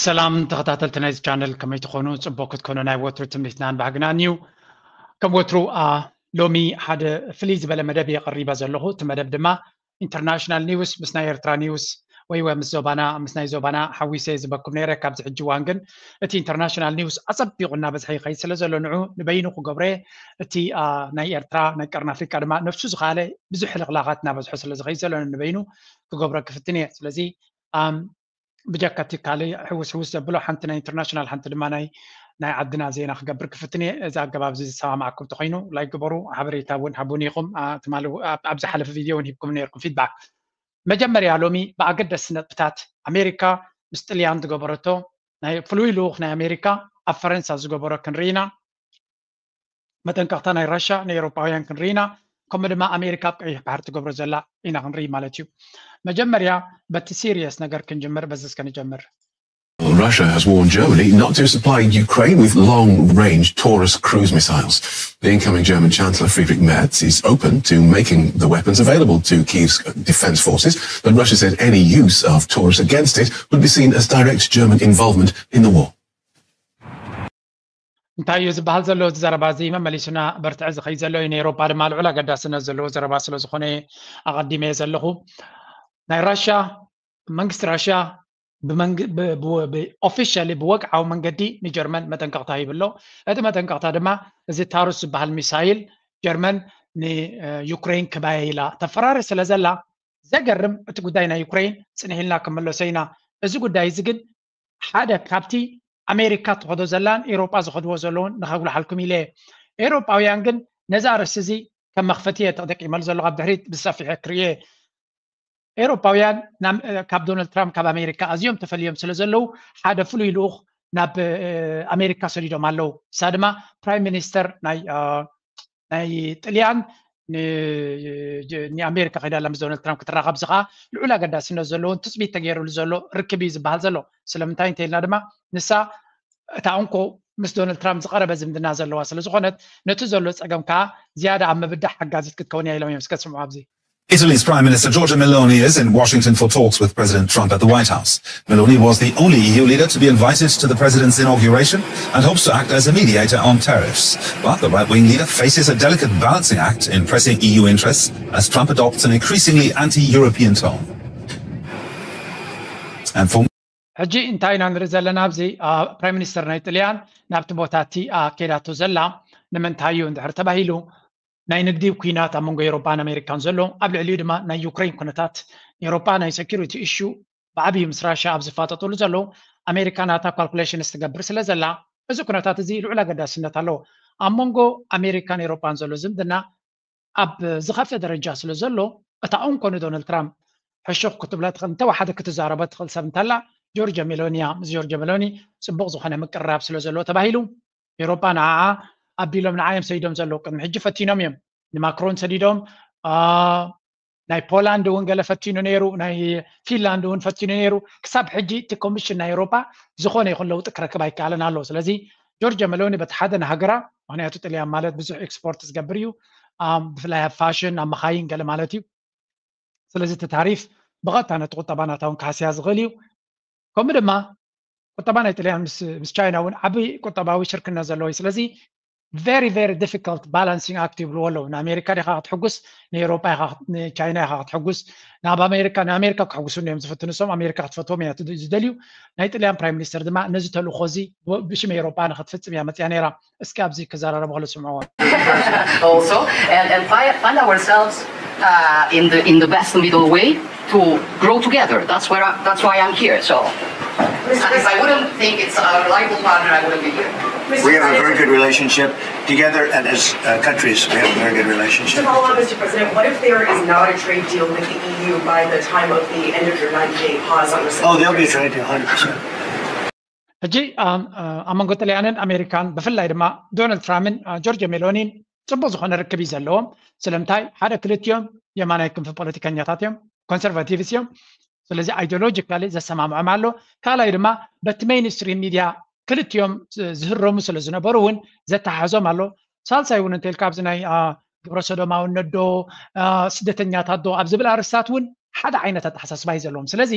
ሰላም ተኸታተልቲ ናይዚ ቻነል፣ ከመይ ትኾኑ? ጽቡቕ ክትኮኑ ናይ ወትሩ ትምኒትናን ባህግናን እዩ። ከም ወትሩ ሎሚ ሓደ ፍልይ ዝበለ መደብ እየ ቀሪበ ዘለኹ። እቲ መደብ ድማ ኢንተርናሽናል ኒውስ ምስ ናይ ኤርትራ ኒውስ ወይ ምስ ዞባና ምስ ናይ ዞባና ሓዊሰ ዝበኩም ነይረ። ካብዚ ሕጂ እዋን ግን እቲ ኢንተርናሽናል ኒውስ ኣጸቢቑ እናበዝሐ ይኸይድ ስለ ዘሎ ንዑ ንበይኑ ክገብረ፣ እቲ ናይ ኤርትራ ናይ ቀርኒ ኣፍሪቃ ድማ ነፍሱ ዝኸኣለ ብዙሕ ሕልኽላኻት እናበዝሖ ስለ ዝኸይድ ዘሎ ንበይኑ ክገብሮ ክፍትን እየ። ስለዚ ብጀካ እቲ ካልእ ሕውስ ሕውስ ዘብሎ ሓንቲ ናይ ኢንተርናሽናል ሓንቲ ድማ ናይ ናይ ዓድና ዜና ክገብር ክፍትን እየ። እዚ ኣገባብ እዚ ዝሰማማዓኩም ተኾይኑ ላይክ ግበሩ፣ ሓበሬታ እውን ሃቡኒ ኢኹም። ትማሊ ኣብ ዝሓለፈ ቪድዮ እውን ሂብኩም ነርኩም ፊድባክ። መጀመርያ ሎሚ ብኣገደስቲ ነጥብታት ኣሜሪካ ምስ ጥልያን ዝገበረቶ ናይ ፍሉይ ልኡኽ ናይ ኣሜሪካ ኣብ ፈረንሳ ዝገበሮ ክንርኢ ኢና። መጠንቀቕታ ናይ ራሻ ንኤውሮጳውያን ክንርኢ ኢና። ከምኡ ድማ ኣሜሪካ ኣብ ቀይሕ ባሕሪ ትገብሮ ዘላ ኢና ክንርኢ ማለት እዩ። መጀመርያ በቲ ሲሪየስ ነገር ክንጅምር፣ በዚ እስከ ንጀምር። Russia has warned Germany not to supply Ukraine with long-range Taurus cruise missiles. The incoming German Chancellor Friedrich Merz is open to making the weapons available to Kyiv's defense forces, but Russia says any use of Taurus against it would be seen as direct German involvement in the war. እንታይ እዩ ዝበሃል ዘሎ? እዚ ዘረባ እዚ መመሊሱና በርትዐ ዝኸይ ዘሎ እዩ። ንኤውሮጳ ድማ ልዑል ኣገዳስነት ዘለዎ ዘረባ ስለ ዝኾነ ኣቐዲመ ዘለኹ። ናይ ራሽያ መንግስቲ ራሽያ ብኦፊሻሊ ብወግዓዊ መንገዲ ንጀርመን መጠንቀቕታ ሂብሎ። እቲ መጠንቀቕታ ድማ እዚ ታሩስ ዝበሃል ሚሳይል ጀርመን ንዩክሬን ክባየ ኢላ ተፈራሪ ስለ ዘላ፣ ዘገርም እቲ ጉዳይ ናይ ዩክሬን ጽንሕ ኢልና ክመለሶ ኢና። እዚ ጉዳይ እዚ ግን ሓደ ካብቲ ኣሜሪካ ትኸዶ ዘላን ኤውሮጳ ዝኸድዎ ዘለውን ንኸጉልሓልኩም ኢለ። ኤውሮጳውያን ግን ነዚ ኣርእስቲ እዚ ከም መኽፈቲ እየ ተጠቂመሉ ዘለኹ። ኣብ ድሕሪት ብሰፊሐ ክርእየ። ኤውሮጳውያን ካብ ዶናልድ ትራምፕ ካብ ኣሜሪካ ኣዝዮም ተፈልዮም ስለ ዘለዉ ሓደ ፍሉይ ልኡኽ ናብ ኣሜሪካ ሰዲዶም ኣለዉ። እሳ ድማ ፕራይም ሚኒስተር ናይ ናይ ጥልያን ንኣሜሪካ ከይዳላ ምስ ዶናልድ ትራምፕ ክትራኸብ፣ እዚ ከዓ ልዑል ኣገዳስነት ዘለዎን ትፅቢት ተገይሩሉ ዘሎ ርክብ እዩ ዝበሃል ዘሎ። ስለምንታይ እንተኢልና ድማ ንሳ እታ እንኮ ምስ ዶናልድ ትራምፕ ዝቐረበ ዝምድና ዘለዋ ስለ ዝኾነት ነቲ ዘሎ ፀገም ከዓ ዝያዳ ኣብ ምብዳሕ ሓጋዚት ክትከውን እያ ኢሎም እዮም። እስከ ስምዑ ኣብዚ። Italy's Prime Minister Giorgia Meloni is in Washington for talks with President Trump at the White House. Meloni was the only E U leader to be invited to the president's inauguration and hopes to act as a mediator on tariffs. But the right-wing leader faces a delicate balancing act in pressing E U interests as Trump adopts an increasingly anti-European tone. And for ሕጂ እንታይ ኢና ንርኢ ዘለና? ኣብዚ ፕራይም ሚኒስተር ናይ ጥልያን ናብቲ ቦታ እቲ ኣኬዳቶ ዘላ ንምንታይ እዩ እንድሕር ተባሂሉ ናይ ንግዲ ኩናት ኣብ መንጎ ኤውሮጳን ኣሜሪካን ዘሎ፣ ኣብ ልዕሊኡ ድማ ናይ ዩክሬን ኩነታት፣ ኤውሮጳ ናይ ሴኩሪቲ ኢሹ ብዓብዩ ምስ ራሽያ ኣብ ዝፋጠጡሉ ዘለዉ ኣሜሪካ ናታ ካልኩሌሽንስ ትገብር ስለ ዘላ እዚ ኩነታት እዚ ልዑል ኣገዳስነት ኣለዎ። ኣብ መንጎ ኣሜሪካን ኤውሮጳን ዘሎ ዝምድና ኣብ ዝኸፍአ ደረጃ ስለ ዘሎ እታ እንኮ ንዶናልድ ትራምፕ ሕሹኽ ክትብላ ትኽእል እንተወሓደ ክትዛረቦ ትኽእል ሰብ እንተላ ጆርጅ ሜሎኒ እያ። ምስ ጆርጅ ሜሎኒ ፅቡቕ ዝኾነ ምቅርራብ ስለ ዘሎ ተባሂሉ ኤውሮጳ ንዓዓ ኣቢሎም ንዓ እዮም ሰዲዶም ዘለዉ። ቅድሚ ሕጂ ፈቲኖም እዮም። ንማክሮን ሰዲዶም፣ ናይ ፖላንድ እውን ገለ ፈቲኑ ነይሩ፣ ናይ ፊንላንድ እውን ፈቲኑ ነይሩ። ክሳብ ሕጂ እቲ ኮሚሽን ናይ ኤውሮጳ ዝኾነ ይኹን ለውጢ ክረክብ ኣይከኣለን ኣሎ። ስለዚ ጆርጅ ሜሎኒ በቲ ሓደ ንሃገራ፣ ምክንያቱ ጥልያን ማለት ብዙሕ ኤክስፖርት ዝገብር እዩ፣ ብፍላይ ኣብ ፋሽን፣ ኣብ መኻይን ገለ ማለት እዩ። ስለዚ እቲ ታሪፍ ብቐጥታ ነቲ ቁጠባ ናታ እውን ክሃስያ ዝኽእል እዩ። ከምኡ ድማ ቁጠባ ናይ ጥልያን ምስ ቻይና እውን ዓብዪ ቁጠባዊ ሽርክነት ዘለዎ እዩ። ስለዚ very very difficult balancing act ይብልዎ ኣለዉ። ንኣሜሪካ ዲኻ ክትሕጉስ፣ ንኤውሮጳ ኢኻ፣ ንቻይና ኢኻ ክትሕጉስ። ናብ ኣሜሪካ ንኣሜሪካ ክሕጉሱ እዮም ዝፍትኑ። እሶም ኣሜሪካ ክትፈትዎም እያ ዝደልዩ። ናይ ጥልያን ፕራይም ሚኒስተር ድማ ነዚ ተልእኾ እዚ ብሽም ኤውሮጳ ንክትፍጽም እያ መፅያ ነይራ። እስኪ ኣብዚ ክዘራረቡ ከሎ ስምዕዎ። also and, and find, find ourselves uh, in the in the best middle way to grow together. That's where I, that's why I'm here. So if I wouldn't think it's a reliable partner, I wouldn't be here. We have a very good relationship together, and as uh, countries, we have a very good relationship. To follow up, Mister President, what if there is not a trade deal with the E U by the time of the end of your ninety-day pause on the? Oh, there'll be a trade deal, hundred percent. ሕጂ ኣብ መንጎ ጥልያንን ኣሜሪካን ብፍላይ ድማ ዶናልድ ትራምፕን ጆርጅ ሜሎኒን ፅቡቅ ዝኾነ ርክብ እዩ ዘለዎም። ስለምንታይ ሓደ ክልቲኦም የማናይ ክንፊ ፖለቲከኛታት እዮም፣ ኮንሰርቫቲቭስ እዮም። ስለዚ ኣይዲዮሎጂካሊ ዘሰማምዖም ኣሎ። ካልኣይ ድማ በቲ ሜይንስትሪም ሚድያ ክልቲኦም ዝህረሙ ስለ ዝነበሩ እውን ዘተሓሕዞም ኣሎ። ሳልሳይ እውን እንተልካ ኣብዚ ናይ ግብረ ሰዶማውነት ዶ ስደተኛታት ዶ ኣብ ዝብል ኣርስታት እውን ሓደ ዓይነት ኣተሓሳስባ እዩ ዘለዎም። ስለዚ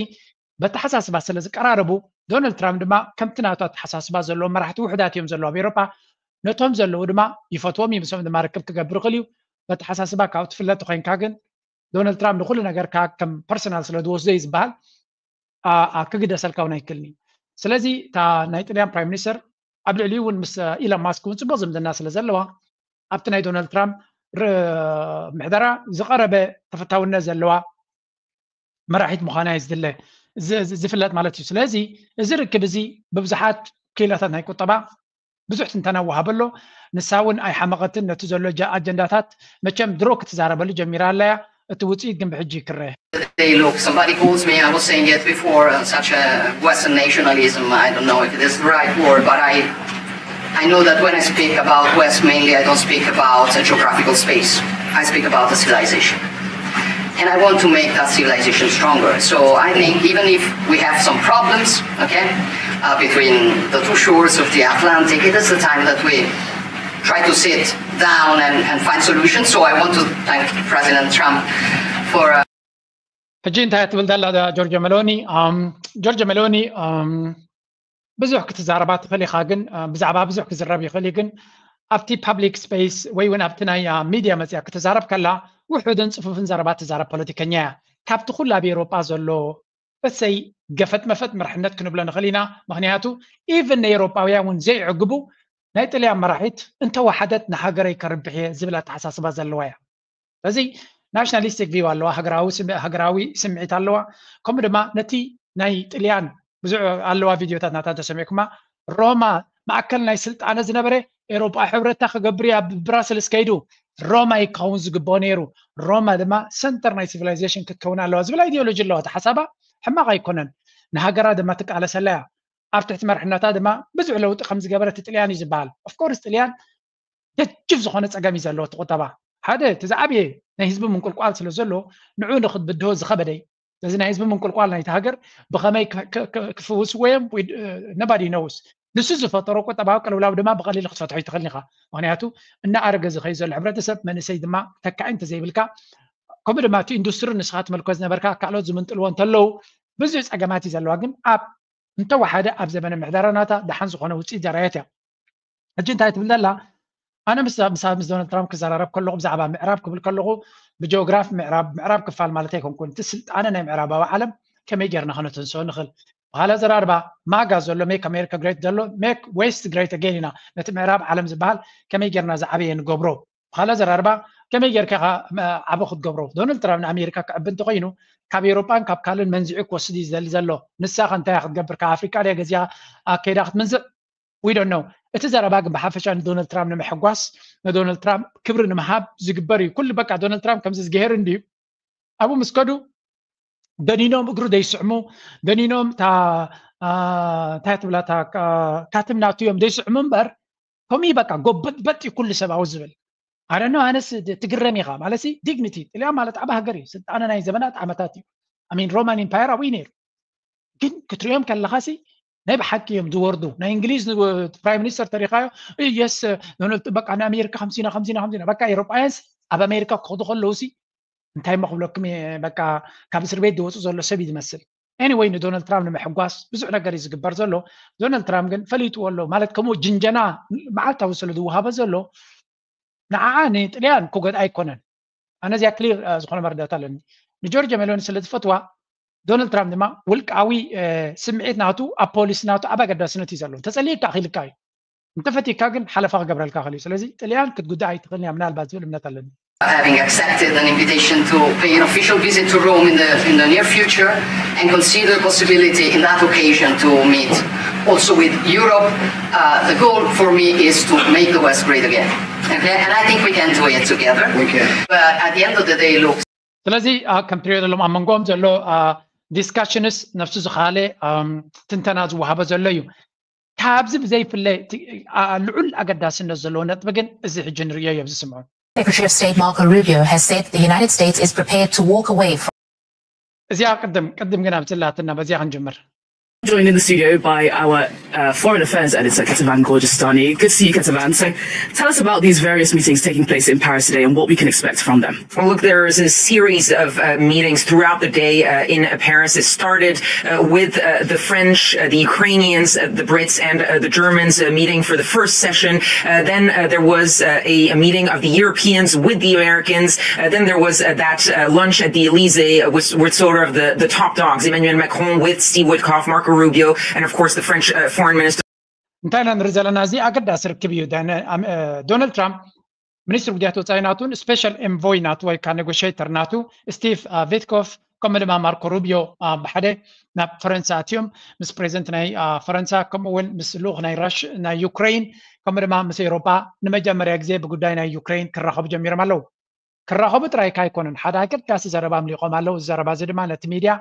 በተሓሳስባ ስለ ዝቀራረቡ፣ ዶናልድ ትራምፕ ድማ ከምቲ ናቱ ኣተሓሳስባ ዘለዎም መራሕቲ ውሕዳት እዮም ዘለዉ ኣብ ኤውሮጳ። ነቶም ዘለዉ ድማ ይፈትዎም እዩ፣ ምስኦም ድማ ርክብ ክገብር ይኽእል እዩ። በተሓሳስባ ካብኡ ትፍለጥ ኮይንካ ግን፣ ዶናልድ ትራምፕ ንኩሉ ነገርካ ከም ፐርሰናል ስለ ዝወስዶ እዩ ዝበሃል፣ ክግደሰልካ እውን ኣይክእልን እዩ። ስለዚ እታ ናይ ጥልያን ፕራይም ሚኒስተር ኣብ ልዕሊኡ እውን ምስ ኢሎን ማስክ እውን ፅቡቅ ዝምድና ስለ ዘለዋ፣ ኣብቲ ናይ ዶናልድ ትራምፕ ምሕደራ ዝቐረበ ተፈታውነት ዘለዋ መራሒት ምዃና እዩ ዝድለ ዝፍለጥ ማለት እዩ። ስለዚ እዚ ርክብ እዚ ብብዙሓት ክኢላታት ናይ ቁጠባ ብዙሕ ትንተና ወሃበ ኣሎ። ንሳ እውን ኣይሓመቐትን፣ ነቲ ዘሎ ኣጀንዳታት መቸም ድሮ ክትዛረበሉ ጀሚራ ኣለያ። እቲ ውፅኢት ግን ብሕጂ ይክረ። They look, somebody calls me, I was saying it before, uh, such a Western nationalism, I don't know if it is the right word, but I I know that when I speak about West, mainly I don't speak about a geographical space. I speak about a civilization. And I want to make that civilization stronger. So I think even if we have some problems, okay, uh, between the two shores of the Atlantic, it is the time that we try to sit down and, and find solutions. So I want to thank President Trump for. Uh, ሕጂ እንታይ ትብል ዘላ ጆርጆ ሜሎኒ? ጆርጆ ሜሎኒ ብዙሕ ክትዛረባ ትኽእል ኢኻ፣ ግን ብዛዕባ ብዙሕ ክዝረብ ይኽእል እዩ፣ ግን ኣብቲ ፓብሊክ ስፔስ ወይ እውን ኣብቲ ናይ ሚድያ መፅያ ክትዛረብ ከላ ውሑድን ፅፉፍን ዘረባ ትዛረብ ፖለቲከኛ እያ። ካብቲ ኩሉ ኣብ ኤውሮጳ ዘሎ እሰይ ገፈጥ መፈጥ መርሕነት ክንብሎ ንኽእል ኢና። ምኽንያቱ ኢቨን ንኤውሮጳውያን እውን ዘይዕግቡ ናይ ጥልያን መራሒት እንተወሓደት ንሃገረይ ከርብሕ እየ ዝብል ኣተሓሳስባ ዘለዋ እያ። ስለዚ ናሽናሊስቲክ ቪው ኣለዋ፣ ሃገራዊ ስምዒት ኣለዋ። ከምኡ ድማ ነቲ ናይ ጥልያን ብዙሕ ኣለዋ ቪድዮታት ናታ እንተሰሚዕኩማ፣ ሮማ ማእከል ናይ ስልጣነ ዝነበረ ኤውሮጳዊ ሕብረታ ክገብር እያ ብብራስልስ ከይዱ ሮማ ይከውን ዝግብኦ ነይሩ፣ ሮማ ድማ ሰንተር ናይ ሲቪላይዜሽን ክትከውን ኣለዋ ዝብል ኣይዲዮሎጂ ኣለዋ። እቲ ሓሳባ ሕማቕ ኣይኮነን። ንሃገራ ድማ ትቃለሰላ እያ። ኣብ ትሕቲ መርሕነታ ድማ ብዙሕ ለውጢ ከም ዝገበረት ጥልያን እዩ ዝበሃል። ኦፍኮርስ ጥልያን ደጅፍ ዝኾነ ፀገም እዩ ዘለዎ እቲ ቁጠባ። ሓደ እቲ ዝዓበየ ናይ ህዝቢ ምንቁልቋል ስለ ዘሎ ንዑ ንክትብድሆ ዝኸበደ እዩ። ስለዚ ናይ ህዝቢ ምንቁልቋል ናይቲ ሃገር ብኸመይ ክፍውስዎ እዮም ነባዲ ነውስ ንሱ ዝፈጠሮ ቁጠባዊ ቅልውላው ድማ ብቐሊሉ ክትፈትሖ ይትኽእል ኢኻ። ምክንያቱ እናኣረገ ዝኸይ ዘሎ ሕብረተሰብ መንእሰይ ድማ ተካኢ እንተዘይብልካ ከምኡ ድማ እቲ ኢንዱስትሪ ንስኻ ትመልኮ ዝነበርካ ካልኦት ዝምንጥልዎ እንተለዉ ብዙሕ ፀገማት እዩ ዘለዋ። ግን ኣብ እንተወሓደ ኣብ ዘመነ ምሕደራ ናታ ደሓን ዝኾነ ውፅኢት ዘራየት እያ። ሕጂ እንታይ ትብል ዘላ? ኣነ ምስ ምስ ምስ ዶናልድ ትራምፕ ክዘራረብ ከለኹ ብዛዕባ ምዕራብ ክብል ከለኹ ብጂኦግራፊ ምዕራብ ምዕራብ ክፋል ማለት ኣይኮንኩን። እቲ ስልጣነ ናይ ምዕራባዊ ዓለም ከመይ ጌርና ከነተንስኦ ንኽእል? ብኻልእ ኣዘራርባ ማጋ ዘሎ ሜክ ኣሜሪካ ግሬት ዘሎ ሜክ ዌስት ግሬት ኣጌን ኢና ነቲ ምዕራብ ዓለም ዝበሃል ከመይ ጌርና ዝዓበየ ንገብሮ። ብኻልእ ኣዘራርባ ከመይ ጌርካ ኢኻ ዓቢ ክትገብሮ? ዶናልድ ትራምፕ ንኣሜሪካ ክዕቢ እንተኾይኑ ካብ ኤውሮጳን ካብ ካልእን መንዚዑ ክወስድ እዩ ዝደሊ ዘሎ። ንሳኸ እንታይ ክትገብር? ካብ ኣፍሪቃ ድያ ገዚኣ ኣከይዳ ክትምንዝዕ? We don't know። እቲ ዘረባ ግን ብሓፈሻ ንዶናልድ ትራምፕ ንምሕጓስ ንዶናልድ ትራምፕ ክብሪ ንምሃብ ዝግበር እዩ። ኩሉ በቃ ዶናልድ ትራምፕ ከምዚ ዝገሄር እንድዩ ኣብኡ ምስ ከዱ ደኒኖም እግሩ ደይስዕሙ ደኒኖም እንታይ ትብላ ካትም ናቱ እዮም ደይስዕሙ እምበር ከምኡ በቃ ጎበጥበጥ እዩ ኩሉ ሰብኣዊ ዝብል ኣረኖ ኣነስ ትግረም ኢኻ ማለት ዲግኒቲ ጥልያን ማለት ዓብ ሃገር እዩ። ስልጣነ ናይ ዘመናት ዓመታት እዩ። ኣሚን ሮማን ኢምፓየር ኣብኡ ነይሩ። ግን ክትሪኦም ከለኻሲ ናይ ብሓቂ እዮም ዝወርዱ። ናይ እንግሊዝ ፕራይም ሚኒስተር ተሪኻዮ የስ በቃ ንኣሜሪካ ከምሲና ከምሲና ከምሲና በቃ ኤሮጳያንስ ኣብ ኣሜሪካ ክኸዱ ከለውሲ እንታይ ሞ ክብለኩም እየ በቃ ካብ እስር ቤት ዝወፁ ዘሎ ሰብ እዩ ዝመስል። Anyway ንዶናልድ ትራምፕ ንምሕጓስ ብዙሕ ነገር እዩ ዝግበር ዘሎ። ዶናልድ ትራምፕ ግን ፈሊጥዎ ኣሎ ማለት ከምኡ ጅንጀና መዓልታዊ ስለ ዝወሃበ ዘሎ ንዓዓ ንጥልያን ክጎድኣ ኣይኮነን። ኣነ እዚኣ ክሊር ዝኾነ መረዳእታ ኣለኒ። ንጆርጅ ሜሎኒ ስለ ዝፈትዋ ዶናልድ ትራምፕ ድማ ውልቃዊ ስምዒት ናቱ ኣብ ፖሊሲ ናቱ ኣብ ኣገዳስነት እዩ ዘሎ። እንተፀሊእካ ኣኺልካ እዩ። እንተፈቲካ ግን ሓለፋ ክገብረልካ ክእል እዩ። ስለዚ ጥልያን ክትጉዳእ ኣይትኽእልን እያ ምናልባት ዝብል እምነት ኣለኒ። Having accepted an invitation to pay an official visit to Rome in the, in the near future and consider the possibility in that occasion to meet also with Europe, uh, the goal for me is to make the West great again. Okay? And I think we can do it together. We can. But at the end of the day, look. ስለዚ ከም ትሪኦ ዘለኹም ኣብ መንጎኦም ዘሎ ዲስካሽንስ ነፍሱ ዝኻለ ትንተና ዝወሃቦ ዘሎ እዩ። ካብዚ ብዘይፍለ ልዑል ኣገዳስነት ዘለዎ ነጥቢ ግን እዚ ሕጂ ንርእዮ እዮም ዝስምዑ። Secretary of State Marco Rubio has said the United States is prepared to walk away from እዚኣ ቅድም ቅድም ግን ኣብዚ ላትና በዚኣ ክንጅምር። Joined in the studio by our uh, foreign affairs editor, Ketavan Gordestani. Good to see you, Ketavan. So tell us about these various meetings taking place in Paris today and what we can expect from them. Well, look, there is a series of uh, meetings throughout the day uh, in uh, Paris. It started uh, with uh, the French, uh, the Ukrainians, uh, the Brits, and uh, the Germans uh, meeting for the first session. Uh, then uh, there was uh, a, a meeting of the Europeans with the Americans. Uh, then there was uh, that uh, lunch at the Elysee uh, with, with sort of the, the top dogs, Emmanuel Macron with Steve Witkoff, Marco Rubio, and of course the French uh, foreign minister. እንታይ ኢና ንርኢ ዘለና? እዚ ኣገዳሲ ርክብ እዩ። ዶናልድ ትራምፕ ሚኒስትር ጉዳያት ወፃኢ ናቱን ስፔሻል ኤንቮይ ናቱ ወይ ከዓ ኔጎሽተር ናቱ ስቲቭ ቪትኮፍ ከምኡ ድማ ማርኮ ሩቢዮ ብሓደ ናብ ፈረንሳ ኣትዮም ምስ ፕሬዚደንት ናይ ፈረንሳ ከምኡ እውን ምስ ልኡኽ ናይ ራሽ ናይ ዩክሬን ከምኡ ድማ ምስ ኤውሮጳ ንመጀመርያ ግዜ ብጉዳይ ናይ ዩክሬን ክራኸቡ ጀሚሮም ኣለዉ። ክራኸቡ ጥራይ ካይኮኑን ሓደ ኣገዳሲ ዘረባ ኣምሊቖም ኣለዉ። እዚ ዘረባ እዚ ድማ ነቲ ሚድያ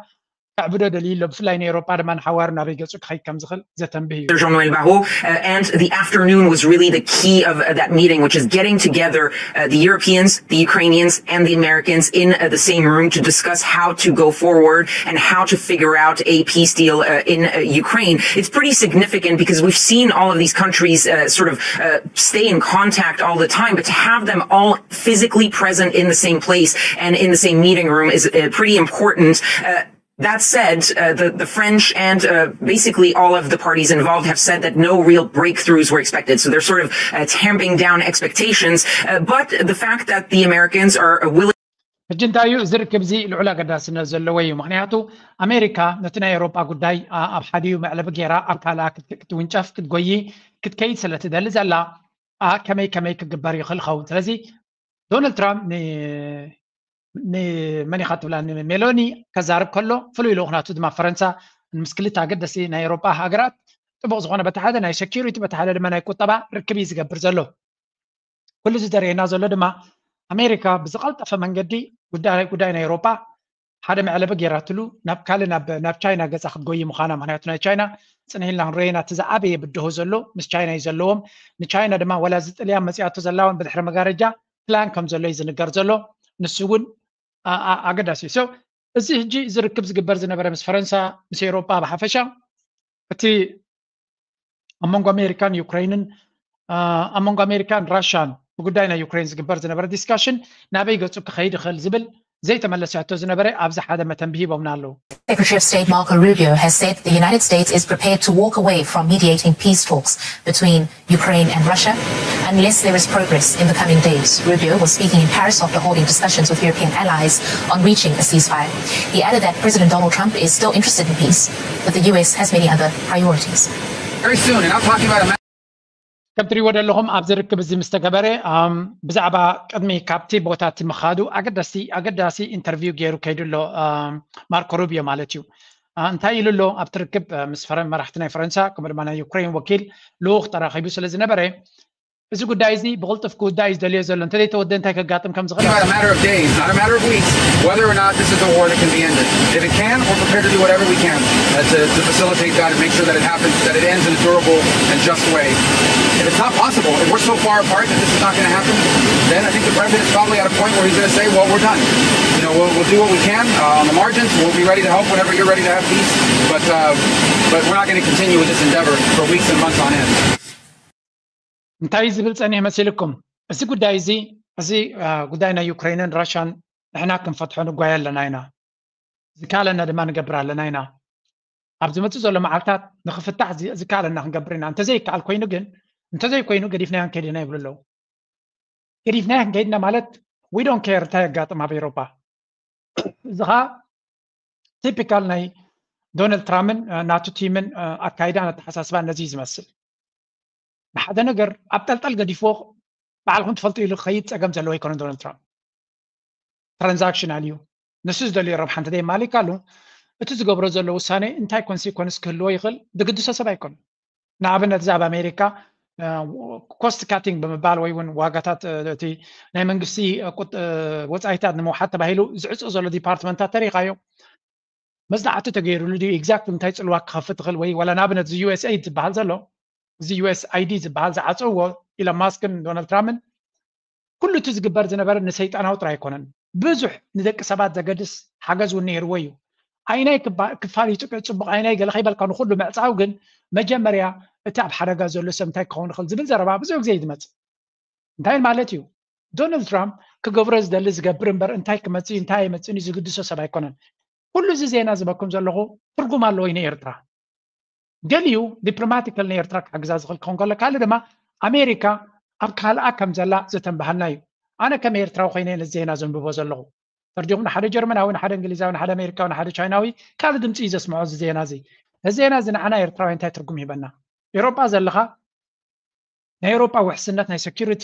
ከዕብዶ ደልዩ ኣሎ። ብፍላይ ንኤውሮጳ ድማ ንሓዋሩ ናበይ ገጹ ክኸይድ ከም ዝኽእል ዘተንብህ እዩ። Jean-Noël Barrot, uh, and the afternoon was really the key of uh, that meeting, which is getting together uh, the Europeans, the Ukrainians, and the Americans in uh, the same room to discuss how to go forward and how to figure out a peace deal uh, in uh, Ukraine. It's pretty significant because we've seen all of these countries uh, sort of uh, stay in contact all the time, but to have them all physically present in the same place and in the same meeting room is uh, pretty important. Uh, that said, uh, the, the French and uh, basically all of the parties involved have said that no real breakthroughs were expected. So they're sort of uh, tamping down expectations. Uh, but the fact that the Americans are uh, willing ሕጂ እንታይ እዩ እዚ ርክብ እዚ ልዑል ኣገዳስነት ዘለዎ እዩ። ምክንያቱ ኣሜሪካ ነቲ ናይ ኤውሮጳ ጉዳይ ኣብ ሓዲኡ መዕለቢ ገይራ ኣብ ካልኣ ክትውንጨፍ ክትጎይ ክትከይድ ስለ ትደሊ ዘላ ከመይ ከመይ ክግበር ይኽእል ኸውን። ስለዚ ዶናልድ ትራምፕ ንመን ኢኻ ትብላ ንሜሎኒ ከዛርብ ከሎ ፍሉይ ልኡኽ ናቱ ድማ ፈረንሳ ምስ ክልተ ኣገደሲ ናይ ኤውሮጳ ሃገራት ጥቡቕ ዝኾነ በቲ ሓደ ናይ ሴኪሪቲ በቲ ሓደ ድማ ናይ ቁጠባ ርክብ እዩ ዝገብር ዘሎ። ኩሉ እዚ ዘርእየና ዘሎ ድማ ኣሜሪካ ብዝቐልጠፈ መንገዲ ጉዳይ ጉዳይ ናይ ኤውሮጳ ሓደ መዕለቢ ገይራትሉ ናብ ካልእ ናብ ቻይና ገፃ ክትጎይ ምዃና። ምክንያቱ ናይ ቻይና ፅንሕ ኢልና ክንረኤና እቲ ዝዓበየ ብድሆ ዘሎ ምስ ቻይና እዩ ዘለዎም። ንቻይና ድማ ወላ እዚ ጥልያን መፅያቶ ዘላውን ብድሕሪ መጋረጃ ፕላን ከም ዘሎ እዩ ዝንገር ዘሎ። ንሱ እውን ኣገዳሲ እዩ። እዚ ሕጂ ዝርክብ ዝግበር ዝነበረ ምስ ፈረንሳ ምስ ኤውሮጳ ብሓፈሻ እቲ ኣብ መንጎ ኣሜሪካን ዩክሬንን ኣብ መንጎ ኣሜሪካን ራሽያን ብጉዳይ ናይ ዩክሬን ዝግበር ዝነበረ ዲስካሽን ናበይ ገፁ ክኸይድ ይኽእል ዝብል ዘይተመለሰ ሕቶ ዝነበረ ኣብዚ ሓደ መተንብሂ ሂቦምና ኣለዉ። Secretary of State Marco Rubio has said the United States is prepared to walk away from mediating peace talks between Ukraine and Russia unless there is progress in the coming days. Rubio was speaking in Paris after holding discussions with European allies on reaching a ceasefire. He added that President Donald Trump is still interested in peace, but the U S has many other priorities. Very soon, and I'm talking about a ከም ትሪእዎ ዘለኹም ኣብዚ ርክብ እዚ ምስ ተገበረ ብዛዕባ ቅድሚ ካብቲ ቦታ እቲ ምኻዱ ኣገዳሲ ኣገዳሲ ኢንተርቪው ገይሩ ከይዱ ኣሎ ማርኮ ሩቢዮ ማለት እዩ። እንታይ ኢሉ ኣሎ ኣብቲ ርክብ ምስ ፈረ መራሕቲ ናይ ፈረንሳ ከምኡ ድማ ናይ ዩክሬን ወኪል ልኡኽ ተራኺቡ ስለ ዝነበረ እዚ ጉዳይ እዚ ብቕልጡፍ ክውዳእ እዩ ዝደልዮ ዘሎ። እንተዘይተወደ እንታይ ከጋጥም ከም ዝኽእል It's about a matter of days, not a matter of weeks, whether or not this is a war that can be ended. If it can, we're prepared to do whatever we can uh, to, to facilitate that and make sure that it happens, that it ends in a durable and just way. If it's not possible, if we're so far apart that this is not going to happen, then I think the president's probably at a point where he's going to say, well, we're done. You know, we'll, we'll do what we can uh, on the margins. We'll be ready to help whenever you're ready to have peace, but, uh, but we're not going to continue with this endeavor for weeks and months on end. እንታይ ዝብል ጸኒሕ መሲልኩም? እዚ ጉዳይ እዚ እዚ ጉዳይ ናይ ዩክሬንን ራሽያን ንሕና ክንፈትሖ ንጓየ ኣለና ኢና። ዝከኣለና ድማ ንገብር ኣለና ኢና። ኣብ ዝመጽእ ዘሎ መዓልታት ንኽፍታሕ ዝከኣለና ክንገብር ኢና። እንተዘይከኣል ኮይኑ ግን እንተዘይኮይኑ ገዲፍናዮ ክንከይድ ኢና ይብሉ ኣለዉ። ገዲፍናዮ ክንከይድ ኢና ማለት we don't care እንታይ የጋጥም ኣብ ኤውሮጳ። እዚ ኸኣ ቲፒካል ናይ ዶናልድ ትራምፕን ናቱ ቲምን ኣካይዳን ኣተሓሳስባን ነዚ እዩ ዝመስል። ንሓደ ነገር ኣብ ጠልጠል ገዲፍዎ ባዕልኹም ትፈልጡ ኢሉ ክኸይድ ጸገም ዘለዎ ኣይኮነን። ዶናልድ ትራምፕ ትራንዛክሽናል እዩ። ንሱ ዝደልዮ ረብሓ እንተ ደየማሊካሉ እቲ ዝገብሮ ዘሎ ውሳኔ እንታይ ኮንሲኮንስ ክህልዎ ይኽእል ዝግድሶ ሰብ ኣይኮነን። ንኣብነት እዚ ኣብ ኣሜሪካ ኮስት ካቲንግ ብምባል ወይ እውን ዋጋታት እቲ ናይ መንግስቲ ወፃኢታት ንምውሓድ ተባሂሉ ዝዕፅእ ዘሎ ዲፓርትመንታት ተሪኻዮ። መፅናዕቲ ተገይሩሉ ድዩ ኤግዛክት እንታይ ፅልዋ ክኸፍት ትኽእል ወይ ዋላ ንኣብነት እዚ ዩኤስኤይድ ዝበሃል ዘሎ እዚ ዩኤስኣይዲ ዝበሃል ዝዓፀዎ ኢሎን ማስክን ዶናልድ ትራምፕን ኩሉ እቲ ዝግበር ዝነበረ ንሰይጣናዊ ጥራይ ኣይኮነን። ብዙሕ ንደቂ ሰባት ዘገድስ ሓገዝ እውን ነይርዎ እዩ። ኣይናይ ክፋል እዩ ጽቡቕ ኣይናይ ገለ ከይበልካ ንኩሉ ምዕጻው ግን መጀመርያ እቲ ኣብ ሓደጋ ዘሎ ሰብ እንታይ ክኸውን ይኽእል ዝብል ዘረባ ብዙሕ ግዜ እዩ ዝመጽእ። እንታይ ማለት እዩ? ዶናልድ ትራምፕ ክገብሮ ዝደሊ ዝገብር እምበር እንታይ ክመጽእ እንታይ ኣይመጽእን እዩ ዝግድሶ ሰብ ኣይኮነን። ኩሉ እዚ ዜና ዝበኩም ዘለኹ ትርጉም ኣለዎ እዩ ንኤርትራ። ገሊኡ ዲፕሎማቲካል ንኤርትራ ክሕግዛ ዝኽእል ክኸውን ከሎ ካልእ ድማ ኣሜሪካ ኣብ ካልኣ ከም ዘላ ዘተንበሃልና እዩ። ኣነ ከም ኤርትራዊ ኮይነ ነዚ ዜና ዘንብቦ ዘለኹ ተርዲኹም ንሓደ ጀርመናዊ ንሓደ እንግሊዛዊ ንሓደ ኣሜሪካዊ ንሓደ ቻይናዊ ካልእ ድምፂ እዩ ዘስምዖ እዚ ዜና እዚ። እዚ ዜና እዚ ንዓና ኤርትራዊ እንታይ ትርጉም ይህበና? ኤሮጳ ዘለኻ ናይ ኤሮጳ ውሕስነት ናይ ሴኩሪቲ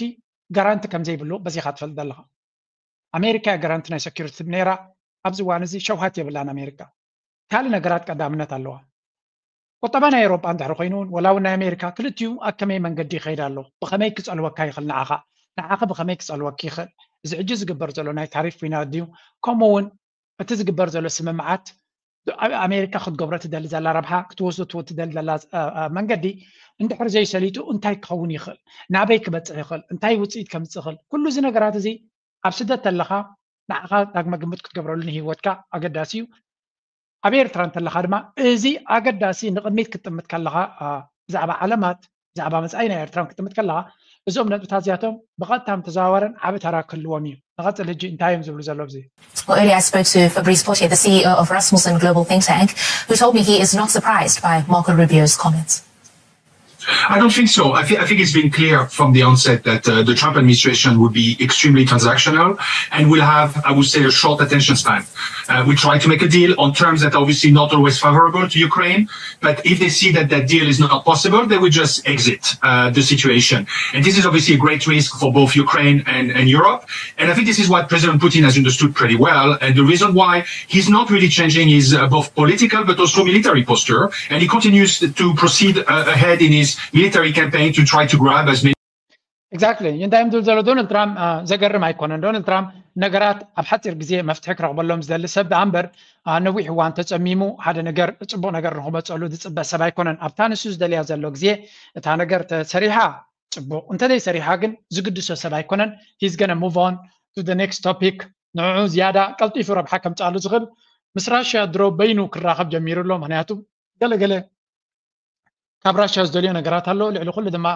ጋራንቲ ከም ዘይብሉ በዚኻ ትፈልጥ ዘለኻ። ኣሜሪካ እያ ጋራንቲ ናይ ሴኩሪቲ ነይራ። ኣብዚ እዋን እዚ ሸውሃት የብላን ኣሜሪካ። ካልእ ነገራት ቀዳምነት ኣለዋ። ቁጠባ ናይ ኤሮጳ እንድሕር ኮይኑ እውን ወላ እውን ናይ ኣሜሪካ ክልቲኡ ኣብ ከመይ መንገዲ ይኸይድ ኣሎ ብኸመይ ክጸልወካ ይኽእል ንዓኻ ንዓኸ ብኸመይ ክጸልወክ ይኽእል እዚ ሕጂ ዝግበር ዘሎ ናይ ታሪፍ ኩናት ድዩ ከምኡ እውን እቲ ዝግበር ዘሎ ስምምዓት ኣብ ኣሜሪካ ክትገብሮ ትደሊ ዘላ ረብሓ ክትወስዶ ትደሊ ዘላ መንገዲ እንድሕር ዘይሰሊጡ እንታይ ክኸውን ይኽእል ናበይ ክበፅሕ ይኽእል እንታይ ውፅኢት ከምፅእ ይኽእል ኩሉ እዚ ነገራት እዚ ኣብ ስደት ተለኻ ንዓኻ ዳግመ ግምት ክትገብረሉ ንህይወትካ ኣገዳሲ እዩ ኣብ ኤርትራ እንተለኻ ድማ እዚ ኣገዳሲ ንቕድሚት ክትጥምት ከለኻ ብዛዕባ ዓለማት ብዛዕባ መጻኢ ናይ ኤርትራ ክትጥምት ከለኻ እዞም ነጥብታት እዚኣቶም ብቐጥታን ተዘዋዋርን ዓቢ ተራ ክህልዎም እዩ። ንቐጽል ሕጂ እንታይ እዮም ዝብሉ ዘለዉ ኣብዚ? Well, earlier I spoke to Fabrice Pottier, the C E O of Rasmussen Global Think Tank, who told me he is not surprised by Marco Rubio's comments. I don't think so. I, th- I think it's been clear from the onset that uh, the Trump administration would be extremely transactional and will have, I would say, a short attention span. Uh, we try to make a deal on terms that are obviously not always favorable to Ukraine, but if they see that that deal is not possible, they will just exit uh, the situation. And this is obviously a great risk for both Ukraine and, and Europe. And I think this is what President Putin has understood pretty well. And the reason why he's not really changing his uh, both political but also military posture. And he continues to proceed uh, ahead in his military campaign to try to grab as many. Exactly. እንታይ እዮም ዝብል ዘሎ ዶናልድ ትራምፕ ዘገርም ኣይኮነን። ዶናልድ ትራምፕ ነገራት ኣብ ሓፂር ግዜ መፍትሒ ክረኽበሎም ዝደሊ ሰብ ደኣ እምበር ነዊሕ እዋን ተፀሚሙ ሓደ ነገር ፅቡቕ ነገር ንክመፀሉ ዝፅበ ሰብ ኣይኮነን። ኣብታ ንሱ ዝደልያ ዘሎ ግዜ እታ ነገር ተሰሪሓ ፅቡቕ እንተዘይ ሰሪሓ ግን ዝግድሶ ሰብ ኣይኮነን። He's gonna move on to the next topic። ንዕኡ ዝያዳ ቀልጢፉ ረብሓ ከምፅኣሉ ዝኽእል ምስ ራሽያ ድሮ በይኑ ክራኸብ ጀሚሩ ኣሎ። ምክንያቱ ገለገለ ካብ ራሽያ ዝደልዮ ነገራት ኣሎ። ልዕሊ ኩሉ ድማ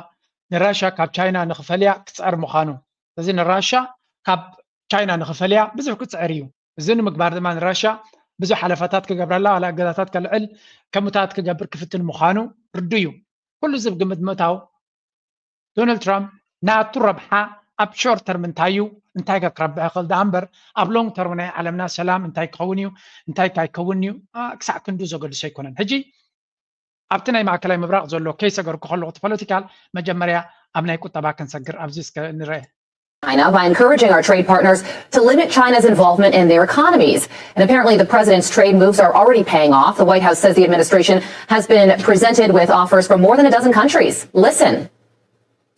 ንራሽያ ካብ ቻይና ንክፈልያ ክፅዕር ምዃኑ። ስለዚ ንራሽያ ካብ ቻይና ንክፈልያ ብዙሕ ክፅዕር እዩ። እዚ ንምግባር ድማ ንራሽያ ብዙሕ ሓለፋታት ክገብረላ ዋላ እገዛታት ከልዕል ከምታት ክገብር ክፍትን ምዃኑ ርዱ እዩ። ኩሉ እዚ ግምት ምእታው ዶናልድ ትራምፕ ናቱ ረብሓ ኣብ ሾርት ተርም እንታይ እዩ እንታይ ከ ክረብሕ ይኽእል ደኣ እምበር ኣብ ሎንግ ተርም ናይ ዓለምና ሰላም እንታይ ክኸውን እዩ እንታይ እንታይ ክኸውን እዩ ክሳዕ ክንዱ ዘገድሶ ኣይኮነን። ሕጂ ኣብቲ ናይ ማእከላይ ምብራቕ ዘሎ ከይሰገርኩ ከለኹ እቲ ፖለቲካል መጀመርያ ኣብ ናይ ቁጠባ ክንሰግር ኣብዚ እስከ ንርአ። China by encouraging our trade partners to limit China's involvement in their economies. And apparently, the president's trade moves are already paying off. The White House says the administration has been presented with offers from more than a dozen countries. Listen.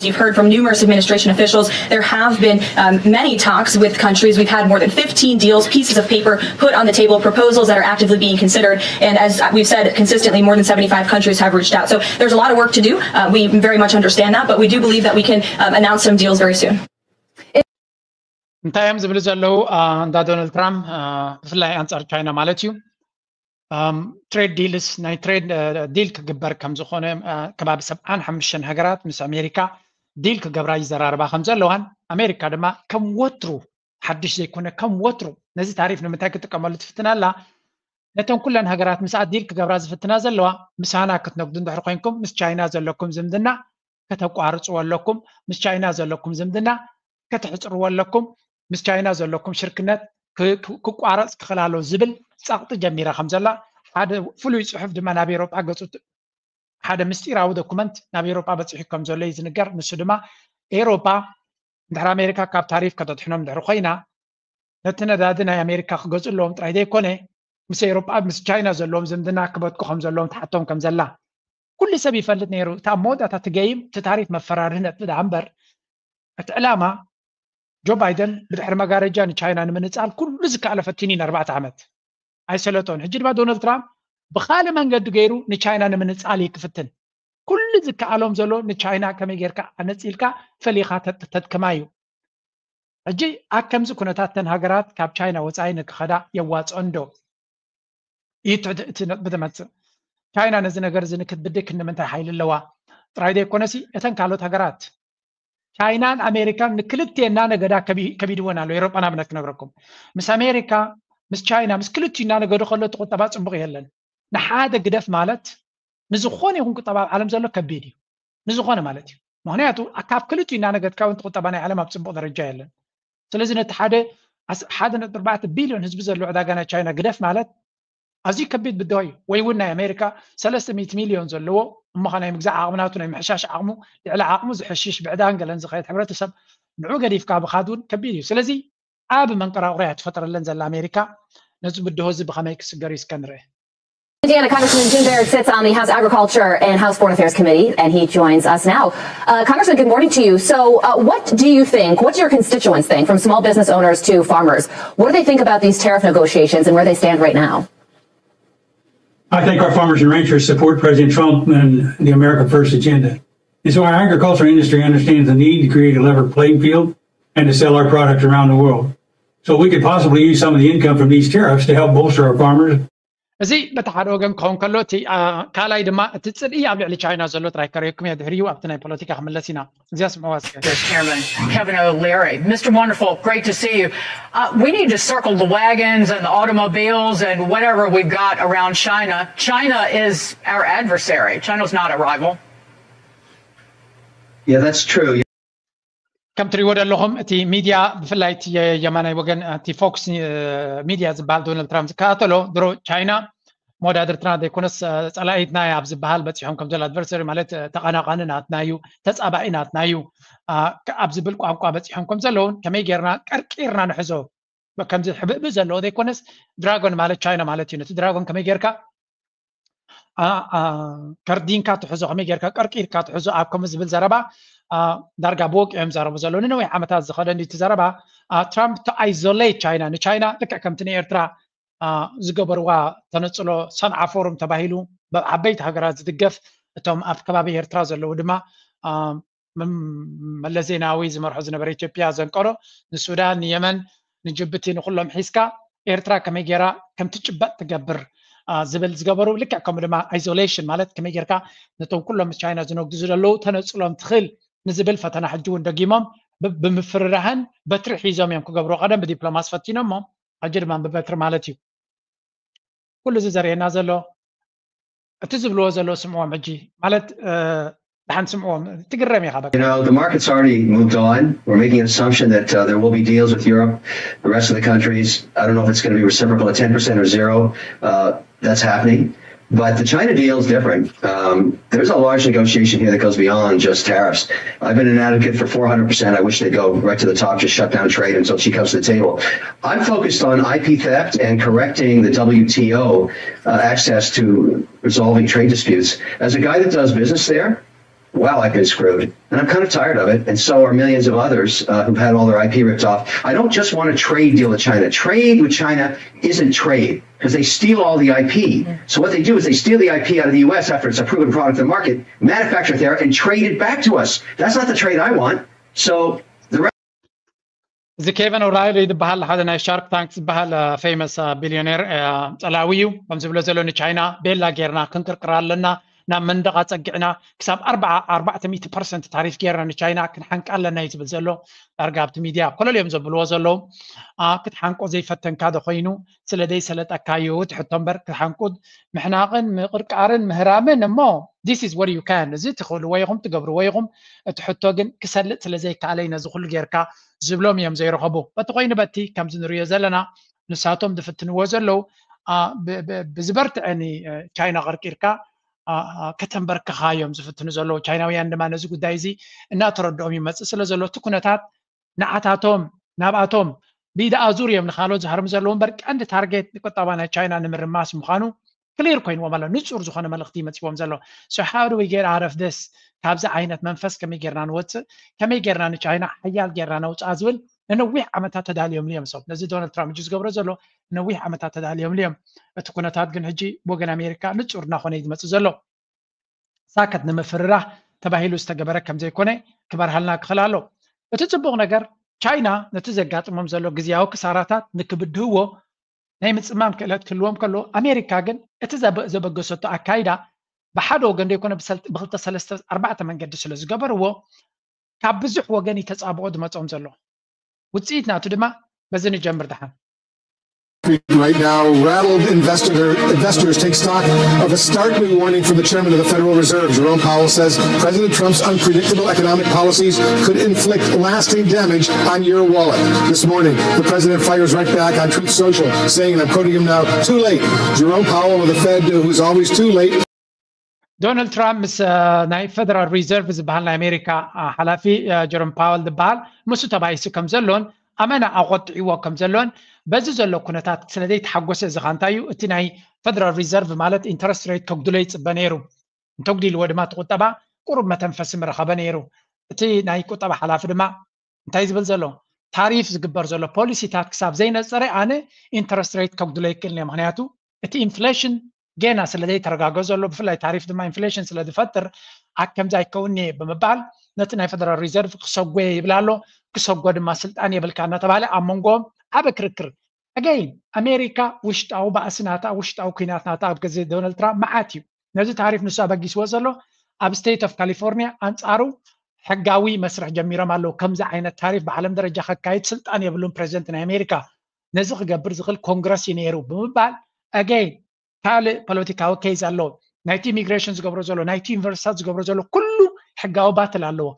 You've heard from numerous administration officials. There have been um, many talks with countries. We've had more than fifteen deals, pieces of paper put on the table, proposals that are actively being considered. And as we've said consistently, more than seventy-five countries have reached out. So there's a lot of work to do. Uh, we very much understand that, but we do believe that we can um, announce some deals very soon. እንታይ እዮም ዝብሉ ዘለዉ እንዳ ዶናልድ ትራምፕ ብፍላይ ኣንፃር ቻይና ማለት እዩ። ትሬድ ዲልስ ናይ ትሬድ ዲል ክግበር ከም ዝኾነ ከባቢ ሰብዓን ሓሙሽተን ሃገራት ምስ ኣሜሪካ ዲል ክገብራ ይዘራርባ ከም ዘለዋን ኣሜሪካ ድማ ከም ወትሩ ሓድሽ ዘይኮነ ከም ወትሩ ነዚ ታሪፍ ንምንታይ ክጥቀመሉ ትፍትን ኣላ ነተን ኩለን ሃገራት ምስኣ ዲል ክገብራ ዝፍትና ዘለዋ ምሳና ክትነግዱ እንድሕር ኮይንኩም ምስ ቻይና ዘለኩም ዝምድና ከተቋርፅዎ ኣለኩም ምስ ቻይና ዘለኩም ዝምድና ከተሕፅርዎ ኣለኩም ምስ ቻይና ዘለኩም ሽርክነት ክቋረፅ ክኽእል ኣለዎ ዝብል ፀቕጢ ጀሚራ ከም ዘላ ሓደ ፍሉይ ፅሑፍ ድማ ናብ ኤሮጳ ገፁ ሓደ ምስጢራዊ ዶኩመንት ናብ ኤሮጳ በፂሑ ከም ዘሎ እዩ ዝንገር ንሱ ድማ ኤሮጳ እንድሕር ኣሜሪካ ካብ ታሪፍ ከተድሕኖም እንድሕር ኮይና ነቲ ነዳዲ ናይ ኣሜሪካ ክገዝኡ ኣለዎም ጥራይ ዘይኮነ ምስ ኤሮጳ ምስ ቻይና ዘለዎም ዝምድና ክበትኩ ከም ዘለዎም ትሓቶም ከም ዘላ ኩሉ ሰብ ይፈልጥ ነይሩ። እቲ ኣብ መወዳእታ እቲ ገይም እቲ ታሪፍ መፈራርሂ ነጥቢ ደኣ እምበር እቲ ዕላማ ጆ ባይደን ብድሕሪ መጋረጃ ንቻይና ንምንፃል ኩሉ ዝከኣለ ፈቲኑ እዩ ንኣርባዕተ ዓመት ኣይሰለጦን። ሕጂ ድማ ዶናልድ ትራምፕ ብካልእ መንገዲ ገይሩ ንቻይና ንምንፃል እዩ ክፍትን። ኩሉ ዝከኣሎም ዘሎ ንቻይና ከመይ ጌርካ ኣነፂልካ ፈሊኻ ተድክማ እዩ። ሕጂ ኣብ ከምዚ ኩነታት እተን ሃገራት ካብ ቻይና ወፃኢ ንክኸዳ የዋፅኦን ዶ? እዩ እቲ ነጥቢ ዝመፅእ። ቻይና ነዚ ነገር እዚ ንክትብድግ ክንዲ ምንታይ ሓይሊ ኣለዋ ጥራይ ዘይኮነሲ፣ እተን ካልኦት ሃገራት ቻይናን ኣሜሪካን ንክልቴና ነገዳ ከቢድወን ኣሎ። ኤሮጳ ንኣብነት ክነግረኩም፣ ምስ ኣሜሪካ፣ ምስ ቻይና፣ ምስ ክልቲኡ እናነገዱ ከሎ እቲ ቁጠባ ፅቡቕ የለን። ንሓደ ግደፍ ማለት ንዝኾነ ይኹን ቁጠባ ኣብ ዓለም ዘሎ ከቢድ እዩ። ንዝኾነ ማለት እዩ። ምክንያቱ ካብ ክልቲኡ እናነገድካ እውን እቲ ቁጠባ ናይ ዓለም ኣብ ፅቡቕ ደረጃ የለን። ስለዚ ነቲ ሓደ ሓደ ነጥቢ ኣርባዕተ ቢልዮን ህዝቢ ዘለዎ ዕዳጋ ናይ ቻይና ግደፍ ማለት ኣዝዩ ከቢድ ብድሆ እዩ። ወይ እውን ናይ ኣሜሪካ ሰለስተ ሚእቲ ሚልዮን ዘለዎ እሞ ኸ ናይ ምግዛእ ዓቕሚ ናቱ ናይ ምሕሻሽ ዓቕሙ ልዕሊ ዓቕሙ ዝሕሽሽ ብዕዳን ገለን ዝኸየድ ሕብረተሰብ ንዑ ገዲፍካ ብኻድ እውን ከቢድ እዩ። ስለዚ ዓቢ መንቀራቕሮ እያ ትፈጥረለን ዘላ ኣሜሪካ። ነዚ ብድሆ እዚ ብኸመይ ክስገር እዩ እስከ ንርአ። Indiana Congressman Jim Baird sits on the House Agriculture and House Foreign Affairs Committee, and he joins us now. Uh, Congressman, good morning to you. So, uh, what do you think? What do your constituents think, from small business owners to farmers? What do they think about these tariff negotiations and where they stand right now? I think our farmers and ranchers support President Trump and the America First agenda. And so our agriculture industry understands the need to create a level playing field and to sell our product around the world. So we could possibly use some of the income from these tariffs to help bolster our farmers. እዚ በቲ ሓደ ወገን ክኸውን ከሎ እቲ ካልኣይ ድማ እቲ ፅልኢ ኣብ ልዕሊ ቻይና ዘሎ ጥራይ ከርእየኩም እየ። ድሕሪኡ ኣብቲ ናይ ፖለቲካ ክምለስ ኢና። እዚኣ ስምዕዋ እስከ። Chairman Kevin O'Leary. Mister Wonderful, great to see you. Uh, we need to circle the wagons and the automobiles and whatever we've got around China. China is our adversary. China's not a rival. Yeah, that's true. ከም ትሪእዎ ዘለኹም እቲ ሚድያ ብፍላይ እቲ የማናይ ወገን እቲ ፎክስ ሚድያ ዝበሃል ዶናልድ ትራምፕ ዝከታተሎ ድሮ ቻይና መወዳድርትና ዘይኮነስ ፀላኢትና ኣብ ዝበሃል በፂሖም ከም ዘሎ ኣድቨርሰሪ ማለት ተቐናቓኒ ናትና እዩ ተፃባኢ ናትና እዩ ኣብ ዝብል ቋንቋ በፂሖም ከም ዘለውን ከመይ ጌርና ቀርቂርና ንሕዞ ከምዚ ሕብእብእ ዘለዎ ዘይኮነስ ድራጎን ማለት ቻይና ማለት እዩ ነቲ ድራጎን ከመይ ጌርካ ከርዲንካ ትሕዞ ከመይ ጌርካ ቀርቂርካ ትሕዞ ኣብ ከምኡ ዝብል ዘረባ ዳርጋ ብወቂ እዮም ዘረቡ ዘለዉ ንነዊሕ ዓመታት ዝኸደ እንዲ እቲ ዘረባ ትራምፕ to isolate ቻይና ንቻይና ልክዕ ከምቲ ንኤርትራ ዝገበርዋ ተነፅሎ ሰንዓ ፎሩም ተባሂሉ ዓበይቲ ሃገራት ዝድገፍ እቶም ኣብ ከባቢ ኤርትራ ዘለዉ ድማ መለስ ዜናዊ ዝመርሖ ዝነበረ ኢትዮጵያ ዘንቀሮ ንሱዳን ንየመን ንጅቡቲ ንኩሎም ሒዝካ ኤርትራ ከመይ ጌራ ከምትጭበጥ ትገብር ዝብል ዝገበሩ ልክዕ ከምኡ ድማ isolation ማለት ከመይ ጌርካ ነቶም ኩሎም ምስ ቻይና ዝነግዱ ዘለዉ ተነፅሎም ትኽእል ንዝብል ፈተና ሕጂ እውን ደጊሞም ብምፍርራህን በትሪ ሒዞም እዮም ክገብሩ ቀደም ብዲፕሎማሲ ፈቲኖሞ ሕጂ ድማ ብበትሪ ማለት እዩ ኩሉ እዚ ዘርእየና ዘሎ እቲ ዝብልዎ ዘለዉ ስምዕዎም ሕጂ ማለት ደሓን ስምዕዎም ትግረም ኢኻ በቃ You know, the market's already moved on. We're making an assumption that uh, there will be deals with Europe, the rest of the countries. I don't know if it's going to be reciprocal at ten percent or zero. Uh, that's happening. But the China deal is different. Um, there's a large negotiation here that goes beyond just tariffs. I've been an advocate for four hundred percent. I wish they'd go right to the top, just shut down trade until she comes to the table. I'm focused on I P theft and correcting the W T O uh, access to resolving trade disputes. As a guy that does business there, wow, I've been screwed. And I'm kind of tired of it. And so are millions of others uh, who've had all their I P ripped off. I don't just want a trade deal with China. Trade with China isn't trade because they steal all the I P. So what they do is they steal the I P out of the U S after it's a proven product in the market, manufacture it there, and trade it back to us. That's not the trade I want. So the rest. እዚ ኬቨን ኦራይሊ ዝበሃል ሓደ ናይ ሻርክ ታንክ ዝበሃል ፌመስ ቢልዮኔር ፀላዊ እዩ ከም ዝብሎ ዘሎ ንቻይና ቤላ ጌርና ክንቅርቅር ኣለና ናብ መንደቕ ኣፀጊዕና ክሳብ ኣርባዕተ ሚእቲ ፐርሰንት ታሪፍ ጌርና ንቻይና ክንሓንቃ ኣለና እዩ ዝብል ዘሎ ዳርጋ ኣብቲ ሚድያ ኮለል እዮም ዘብልዎ ዘለዉ ክትሓንቆ ዘይፈተንካ ዶ ኮይኑ ስለ ዘይሰለጠካዩ ትሕቶ እምበር ክትሓንቁ ምሕናቕን ምቕርቃርን ምህራምን እሞ this is what you can እዚ ትኽእልዎ ኢኹም ትገብርዎ ኢኹም እቲ ሕቶ ግን ክሰልጥ ስለ ዘይከኣለ ነዚ ኩሉ ጌርካ ዝብሎም እዮም ዘይረኸቡ በቲ ኮይኑ በቲ ከምዚ ንሪዮ ዘለና ንሳቶም ዝፍትንዎ ዘለዉ ብዝበርትዐ ንቻይና ቀርቂርካ ከተንበርክኻ እዮም ዝፍትኑ ዘለዉ ቻይናውያን ድማ ነዚ ጉዳይ እዚ እናተረድኦም ይመፅእ ስለ ዘሎ እቲ ኩነታት ንዓታቶም ናብኣቶም ብኢደ ኣዙር እዮም ንካልኦት ዝሃርሙ ዘለዉ እምበር ቀንዲ ታርጌት ንቁጠባ ናይ ቻይና ንምርማስ ምዃኑ ክሊር ኮይንዎም ኣሎ ንፁር ዝኾነ መልእኽቲ መፂዎም ዘሎ so how do we get out of this ካብዚ ዓይነት መንፈስ ከመይ ጌርና ንወፅእ ከመይ ጌርና ንቻይና ሓያል ጌርና ነውፅኣ ዝብል ንነዊሕ ዓመታት ተዳልዮምሉ እዮም ሰብ ነዚ ዶናልድ ትራምፕ ዝገብሮ ዘሎ ንነዊሕ ዓመታት ተዳልዮምሉ እዮም እቲ ኩነታት ግን ሕጂ ብወገን ኣሜሪካ ንፁር እናኾነ እዩ ዝመፅእ ዘሎ ሳከት ንምፍርራህ ተባሂሉ ዝተገበረ ከም ዘይኮነ ክበርሃልና ክኽእል ኣሎ። እቲ ጽቡቕ ነገር ቻይና ነቲ ዘጋጥሞም ዘሎ ግዝያዊ ክሳራታት ንክብድህዎ ናይ ምፅማም ክእለት ክህልዎም ከሎ፣ ኣሜሪካ ግን እቲ ዘበ- ዘበገሰቶ ኣካይዳ ብሓደ ወገን ዘይኮነ ብሰል- ብክልተ ሰለስተ ኣርባዕተ መንገዲ ስለ ዝገበርዎ፣ ካብ ብዙሕ ወገን እዩ ተፃብኦ ዝመፅኦም ዘሎ። ውፅኢት ናቱ ድማ በዚ ንጀምር ደሓን። Right now, rattled investor, investors take stock of a startling warning from the chairman of the Federal Reserve. Jerome Powell says President Trump's unpredictable economic policies could inflict lasting damage on your wallet. This morning, the president fires right back on Truth Social, saying, and I'm quoting him now, "Too late." Jerome Powell of the Fed, who's always too late. ዶናልድ ትራምፕ ምስ ናይ ፌደራል ሪዘርቭ ዝበሃል ናይ ኣሜሪካ ሓላፊ ጀሮም ፓወል ዝበሃል፣ ምስ ተባኢሱ ከም ዘሎን ኣመና ኣቆጥዕዎ ከም ዘሎን፣ በዚ ዘሎ ኩነታት ስለ ዘይተሓጎሰ፣ እዚ ኸኣ እንታይ እዩ፣ እቲ ናይ ፌደራል ሪዘርቭ ማለት ኢንተረስት ሬት ከጉድሎ ይፅበ ነይሩ። እንተጉዲልዎ ድማ እቲ ቁጠባ ቁሩብ መተንፈሲ ምረኸበ ነይሩ። እቲ ናይ ቁጠባ ሓላፊ ድማ እንታይ ዝብል ዘሎ፣ ታሪፍ ዝግበር ዘሎ ፖሊሲታት ክሳብ ዘይነፀረ ኣነ ኢንተረስት ሬት ከጉድሎ ይክእል እየ፣ ምክንያቱ እቲ ኢንፍሌሽን ገና ስለ ዘይተረጋገ ዘሎ፣ ብፍላይ ታሪፍ ድማ ኢንፍሌሽን ስለ ዝፈጥር፣ ኣከምዚ ኣይከውን እየ ብምባል ነቲ ናይ ፌደራል ሪዘርቭ ክሰጎየ ይብል ኣሎ። ክሰጎ ድማ ስልጣን የብልካ እናተባሃለ ኣብ መንጎኦም ዓበ ክርክር። ኣገይን ኣሜሪካ ውሽጣዊ ባእሲ ናታ፣ ውሽጣዊ ኩናት ናታ ኣብ ግዜ ዶናልድ ትራምፕ መዓት እዩ። ነዚ ታሪፍ ንሱ ኣበጊስዎ ዘሎ፣ ኣብ ስቴት ኦፍ ካሊፎርኒያ ኣንፃሩ ሕጋዊ መስርሕ ጀሚሮም ኣለዉ። ከምዚ ዓይነት ታሪፍ ብዓለም ደረጃ ከካይድ ስልጣን የብሉን ፕሬዚደንት ናይ ኣሜሪካ። ነዚ ክገብር ዝኽእል ኮንግረስ እዩ ነይሩ ብምባል ኣገይን ካልእ ፖለቲካዊ ኬዝ ኣለዎ። ናይቲ ኢሚግሬሽን ዝገብሮ ዘሎ፣ ናይቲ ዩኒቨርሲታት ዝገብሮ ዘሎ ኩሉ ሕጋዊ ባትል ኣለዎ።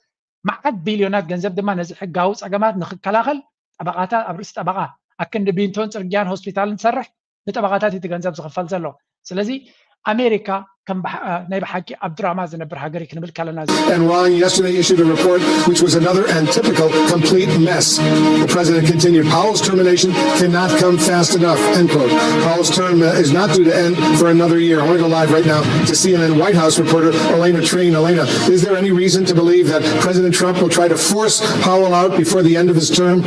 መዓት ቢልዮናት ገንዘብ ድማ ነዚ ሕጋዊ ፀገማት ንክከላኸል ጠበቃታት ኣብ ርእሲ ጠበቃ ኣክንዲ ቢንቶን ፅርግያን ሆስፒታልን ዝሰርሕ ንጠበቃታት እቲ ገንዘብ ዝኽፈል ዘሎ። ስለዚ ኣሜሪካ ከም ናይ ብሓቂ ኣብ ድራማ ዝነብር ሃገር እዩ ክንብል ከለና And Wang yesterday issued a report which was another and typical complete mess. The president continued, Powell's termination cannot come fast enough, end quote. Powell's term uh, is not due to end for another year. I want to go live right now to C N N White House reporter Elena Trian. Elena, is there any reason to believe that President Trump will try to force Powell out before the end of his term?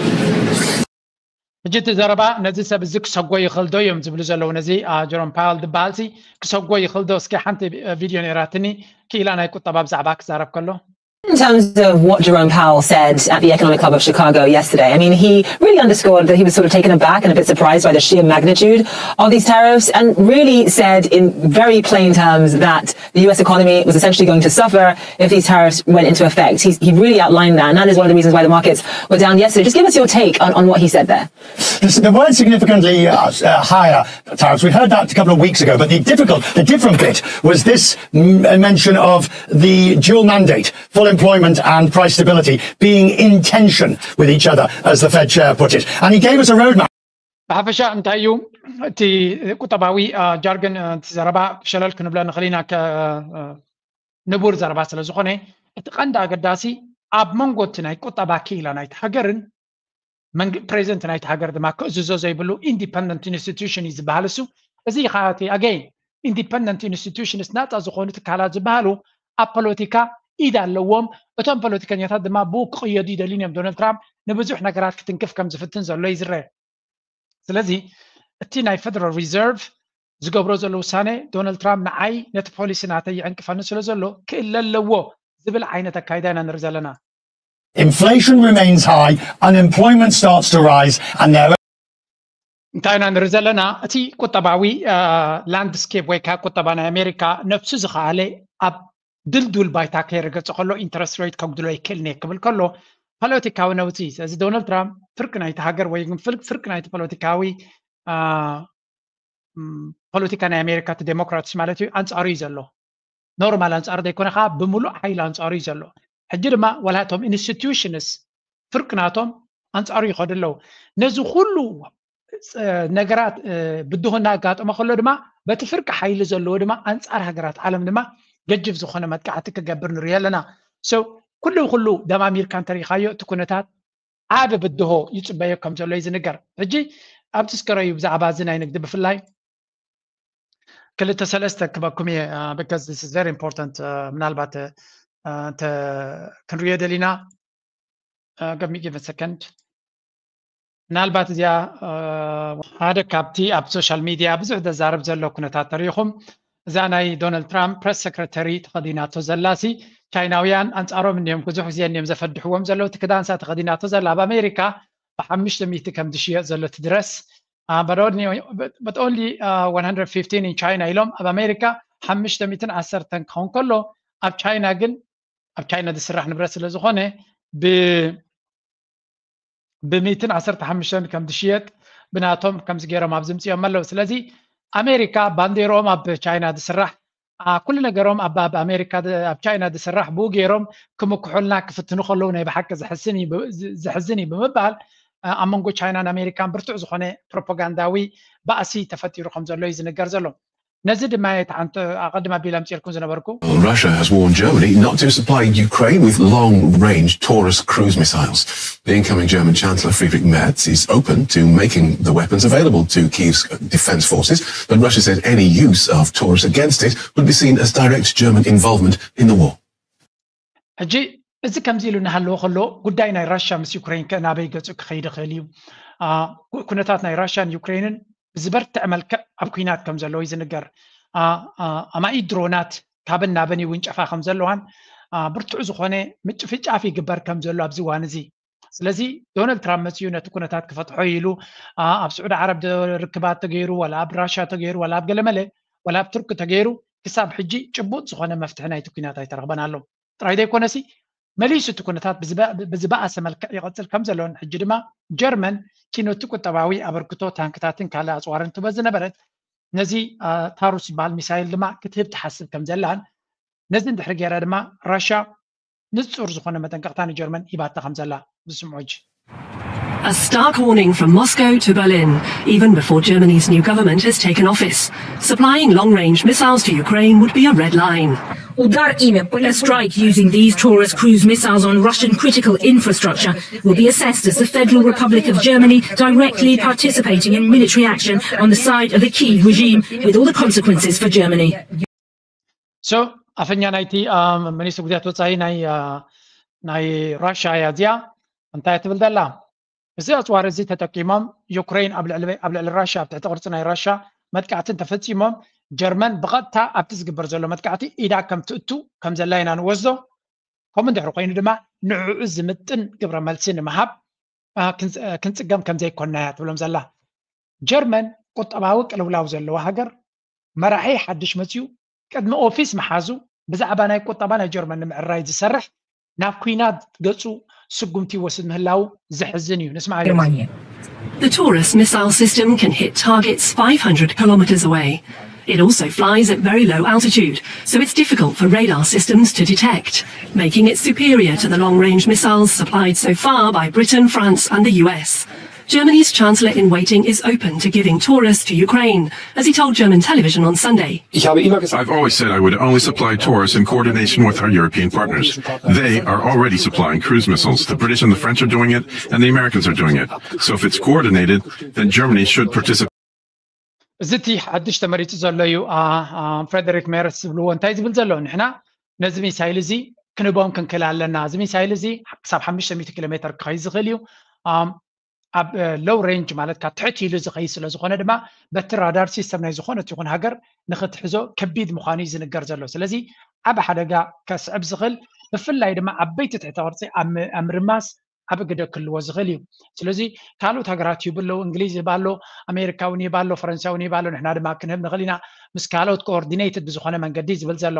ሕጂ እቲ ዘረባ ነዚ ሰብ እዚ ክሰጎ ይኽእል ዶ እዮም ዝብሉ ዘለዉ። ነዚ ጀሮም ፓወል ዝበሃል ሲ ክሰጎ ይኽእል ዶ? እስኪ ሓንቲ ቪድዮ ነይራትኒ፣ ክኢላ ናይ ቁጠባ ብዛዕባ ክዛረብ ከሎ። In terms of what Jerome Powell said at the Economic Club of Chicago yesterday, I mean, he really underscored that he was sort of taken aback and a bit surprised by the sheer magnitude of these tariffs and really said in very plain terms that the U S economy was essentially going to suffer if these tariffs went into effect. He, he really outlined that, and that is one of the reasons why the markets were down yesterday. Just give us your take on, on what he said there. The word significantly uh, uh, higher tariffs. We heard that a couple of weeks ago, but the difficult, the different bit was this mention of the dual mandate, full employment and price stability, being in tension with each other, as the Fed chair put it. And he gave us a roadmap. ብሓፈሻ እንታይ እዩ እቲ ቁጠባዊ ጃርገን፣ እቲ ዘረባ ሸለል ክንብሎ ንኽእል ኢና፣ ንቡር ዘረባ ስለ ዝኾነ፣ እቲ ቀንዲ ኣገዳሲ ኣብ መንጎ እቲ ናይ ቁጠባ ክኢላ ናይቲ ሃገርን ፕሬዚደንት ናይቲ ሃገር ድማ ክእዝዞ ዘይብሉ ኢንዲፐንደንት ኢንስቲቱሽን እዩ ዝበሃል። እሱ እዚ ከዓ እቲ ኣገይን ኢንዲፐንደንት ኢንስቲቱሽንስ ናፃ ዝኾኑ ትካላት ዝበሃሉ ኣብ ፖለቲካ ኢድ ኣለዎም። እቶም ፖለቲከኛታት ድማ ብኡ ክቕየዱ ይደልዩን እዮም። ዶናልድ ትራምፕ ንብዙሕ ነገራት ክትንክፍ ከም ዝፍትን ዘሎ ይዝረብ። ስለዚ እቲ ናይ ፌደራል ሪዘርቭ ዝገብሮ ዘሎ ውሳነ ዶናልድ ትራምፕ ንዓይ ነቲ ፖሊሲ ናተይ ይዕንቅፈኒ ስለ ዘሎ ክእለ ኣለዎ ዝብል ዓይነት ኣካይዳ ኢና ንርኢ ዘለና። Inflation remains high, unemployment starts to rise, and there እንታይ ኢና ንርኢ ዘለና? እቲ ቁጠባዊ ላንድስኬፕ ወይ ከዓ ቁጠባ ናይ ኣሜሪካ ነብሱ ዝኸኣለ ኣብ ድልዱል ባይታ ከይረገፀ ከሎ ኢንተረስት ሬት ከጉድሎ ይክእል እየ ክብል ከሎ ፖለቲካዊ ነውፂ። ስለዚ ዶናልድ ትራምፕ ፍርቂ ናይቲ ሃገር ወይ ግን ፍርቂ ናይቲ ፖለቲካዊ ፖለቲካ ናይ ኣሜሪካ እቲ ዴሞክራትስ ማለት እዩ ኣንፃሩ እዩ ዘሎ። ኖርማል ኣንፃሩ ዘይኮነ ከዓ ብምሉእ ሓይሊ ኣንፃሩ እዩ ዘሎ። ሕጂ ድማ ዋላ እቶም ኢንስቲቱሽንስ ፍርቂ ናቶም ኣንፃሩ ይኸዱ ኣለዉ። ነዚ ኩሉ ነገራት ብድሆ እናጋጠመ ከሎ ድማ በቲ ፍርቂ ሓይሊ ዘለዎ ድማ ኣንፃር ሃገራት ዓለም ድማ ገጅፍ ዝኾነ መጥቃዕቲ ክገብር ንሪኦ ኣለና። ኩሉ ኩሉ ደማሚርካ እንተሪኢኻዮ እቲ ኩነታት ዓቢ ብድሆ ይፅበዮ ከም ዘሎ እዩ ዝንገር። ሕጂ ኣብቲ ስከረዩ ብዛዕባ እዚ ናይ ንግዲ ብፍላይ ክልተ ሰለስተ ክበኩም እየ because this is very important ምናልባት ክንሪኦ ደሊና give me give a second ምናልባት እዚኣ ሓደ ካብቲ ኣብ ሶሻል ሚድያ ብዙሕ ዘዛርብ ዘሎ ኩነታት ተሪኢኹም እዛ ናይ ዶናልድ ትራምፕ ፕረስ ሰክረተሪ ተኸዲናቶ ዘላ ሲ ቻይናውያን ኣንፃሮም እንዲዮም ብዙሕ ግዜ እንዲዮም ዘፈድሕዎም ዘለዉ እቲ ክዳንሳ ተኸዲናቶ ዘላ ኣብ ኣሜሪካ ብሓሙሽተ ሚእቲ ከም ዝሽየጥ ዘሎ እቲ ድረስ but only one hundred fifteen in China ኢሎም። ኣብ ኣሜሪካ ሓሙሽተ ሚእትን ዓሰርተን ክኸውን ከሎ ኣብ ቻይና ግን ኣብ ቻይና ዝስራሕ ንብረት ስለ ዝኾነ ብ ብሚእትን ዓሰርተ ሓሙሽተን ከም ዝሽየጥ ብናቶም ከምዚ ገይሮም ኣብዚ ምፅኦም ኣለዉ። ስለዚ ኣሜሪካ ባንዴርኦም ኣብ ቻይና ዝስራሕ ኩሉ ነገሮም ኣብ ኣሜሪካ ኣብ ቻይና ዝስራሕ ብኡ ገይሮም ክምክሑልና ክፍትኑ ከለዉ ናይ ብሓቂ ዘሕዝን እዩ ብምባል ኣብ መንጎ ቻይናን ኣሜሪካን ብርቱዕ ዝኾነ ፕሮፓጋንዳዊ ባእሲ ተፈጢሩ ከም ዘሎ እዩ ዝንገር ዘሎ። ነዚ ድማ ኣቐድም ኣቢለ ኣምፅኤልኩም ዝነበርኩ። Russia has warned Germany not to supply Ukraine with long-range Taurus cruise missiles. The incoming German Chancellor Friedrich Merz is open to making the weapons available to Kyiv's defense forces, but Russia says any use of Taurus against it would be seen as direct German involvement in the war. ሕጂ እዚ ከምዚ ኢሉ እናሃለወ ከሎ ጉዳይ ናይ ራሽያ ምስ ዩክሬን ከ ናበይ ገፁ ክኸይድ ይኽእል እዩ? ኩነታት ናይ ራሽያን ዩክሬንን ብዝበርትዐ መልክዕ ኣብ ኩናት ከም ዘለዉ እዩ ዝንገር። ኣማኢት ድሮናት ካብን ናብን ይውንጨፋ ከም ዘለዋን ብርቱዕ ዝኾነ ምጭፍጫፍ ይግበር ከም ዘሎ ኣብዚ እዋን እዚ። ስለዚ ዶናልድ ትራምፕ መፅኡ ነቲ ኩነታት ክፈትሖ ኢሉ ኣብ ስዑዲ ዓረብ ርክባት ተገይሩ፣ ዋላ ኣብ ራሽያ ተገይሩ፣ ዋላ ኣብ ገለመለ፣ ዋላ ኣብ ቱርኪ ተገይሩ ክሳብ ሕጂ ጭቡጥ ዝኾነ መፍትሒ ናይቲ ኩናት ኣይተረኽበን ኣሎ። ጥራይ ዘይኮነሲ መሊሱ እቲ ኩነታት ብዝበኣሰ መልክዕ ይቐፅል ከም ዘሎን ሕጂ ድማ ጀርመን እቲ ነቲ ቁጠባዊ ኣበርክቶ ታንክታትን ካልእ ኣፅዋርን ትበ ዝነበረት ነዚ ታሩስ ዝበሃል ሚሳይል ድማ ክትህብ ትሓስብ ከም ዘላን ነዚ እንድሕሪ ገይራ ድማ ራሻ ንፁር ዝኾነ መጠንቀቕታ ንጀርመን ሂባታ ከም ዘላ ዝስምዑ ሕጂ A stark warning from Moscow to Berlin, even before Germany's new government has taken office. Supplying long range missiles to Ukraine would be a red line. Udarimy a strike using these Taurus cruise missiles on Russian critical infrastructure will be assessed as the Federal Republic of Germany directly participating in military action on the side of the Kyiv regime, with all the consequences for Germany. So ኣፈኛ ናይቲ ሚኒስትሪ ጉዳያት ወፃኢ ናይ ናይ ራሽያ እያ እዚኣ እንታይ ትብል ዘላ? እዚ ኣፅዋር እዚ ተጠቂሞም ዩክሬን ኣብ ልዕሊ ኣብ ልዕሊ ራሽያ ኣብ ትሕቲ ቅርፂ ናይ ራሽያ መጥቃዕቲ እንተፈፂሞም ጀርመን ብቐጥታ ኣብቲ ዝግበር ዘሎ መጥቃዕቲ ኢዳ ከም ትእቱ ከም ዘላ ኢና ንወስዶ። ከምኡ እንድሕሪ ኮይኑ ድማ ንዕኡ ዝምጥን ግብረ መልሲ ንምሃብ ክንፅገም ከም ዘይኮና እያ ትብሎም ዘላ። ጀርመን ቁጠባዊ ቅልውላው ዘለዎ ሃገር መራሒ ሓድሽ መፅኡ ቅድሚ ኦፊስ ምሓዙ ብዛዕባ ናይ ቁጠባ ናይ ጀርመን ንምዕራይ ዝሰርሕ ናብ ኲናት ገፁ ስጉምቲ ይወስድ ምህላው ዘሕዝን እዩ። ንስማዕ። The Taurus missile system can hit targets five hundred kilometers away. It also flies at very low altitude, so it's difficult for radar systems to detect, making it superior to the long-range missiles supplied so far by Britain, France and the U S. Germany's Chancellor in waiting is open to giving Taurus to Ukraine, as he told German television on Sunday. I've always said I would only supply Taurus in coordination with our European partners. They are already supplying cruise missiles. The British and the French are doing it, and the Americans are doing it. So if it's coordinated, then Germany should participate. እዚ እቲ ሓድሽ ተመሪፁ ዘሎ እዩ። ፍሬደሪክ ሜርስ ዝብልዎ እንታይ ዝብል ዘሎ ንሕና ነዚ ሚሳይል እዚ ክንቦም ክንክእል ኣለና። እዚ ሚሳይል እዚ ክሳብ ሓሙሽተ ሚእቲ ኪሎ ሜትር ክኸይድ ዝኽእል እዩ። ኣብ ሎው ሬንጅ ማለት ካብ ትሕት ኢሉ ዝኸይድ ስለ ዝኾነ ድማ በቲ ራዳር ሲስተም ናይ ዝኾነት ይኹን ሃገር ንኽትሕዞ ከቢድ ምዃኑ እዩ ዝንገር ዘሎ። ስለዚ ዓብ ሓደጋ ከስዕብ ዝኽእል ብፍላይ ድማ ዓበይቲ ትሕተ ቅርፂ ኣብ ምርማስ ዓብ ግደ ክልዎ ዝኽእል እዩ። ስለዚ ካልኦት ሃገራት ይህቡ ኣለዉ። እንግሊዝ ይህባ ኣሎ፣ ኣሜሪካ እውን ይህባ ኣሎ፣ ፈረንሳ እውን ይህባ ኣሎ። ንሕና ድማ ክንህብ ንኽእል ኢና ምስ ካልኦት ኮኦርዲኔትድ ብዝኾነ መንገዲ ዝብል ዘሎ።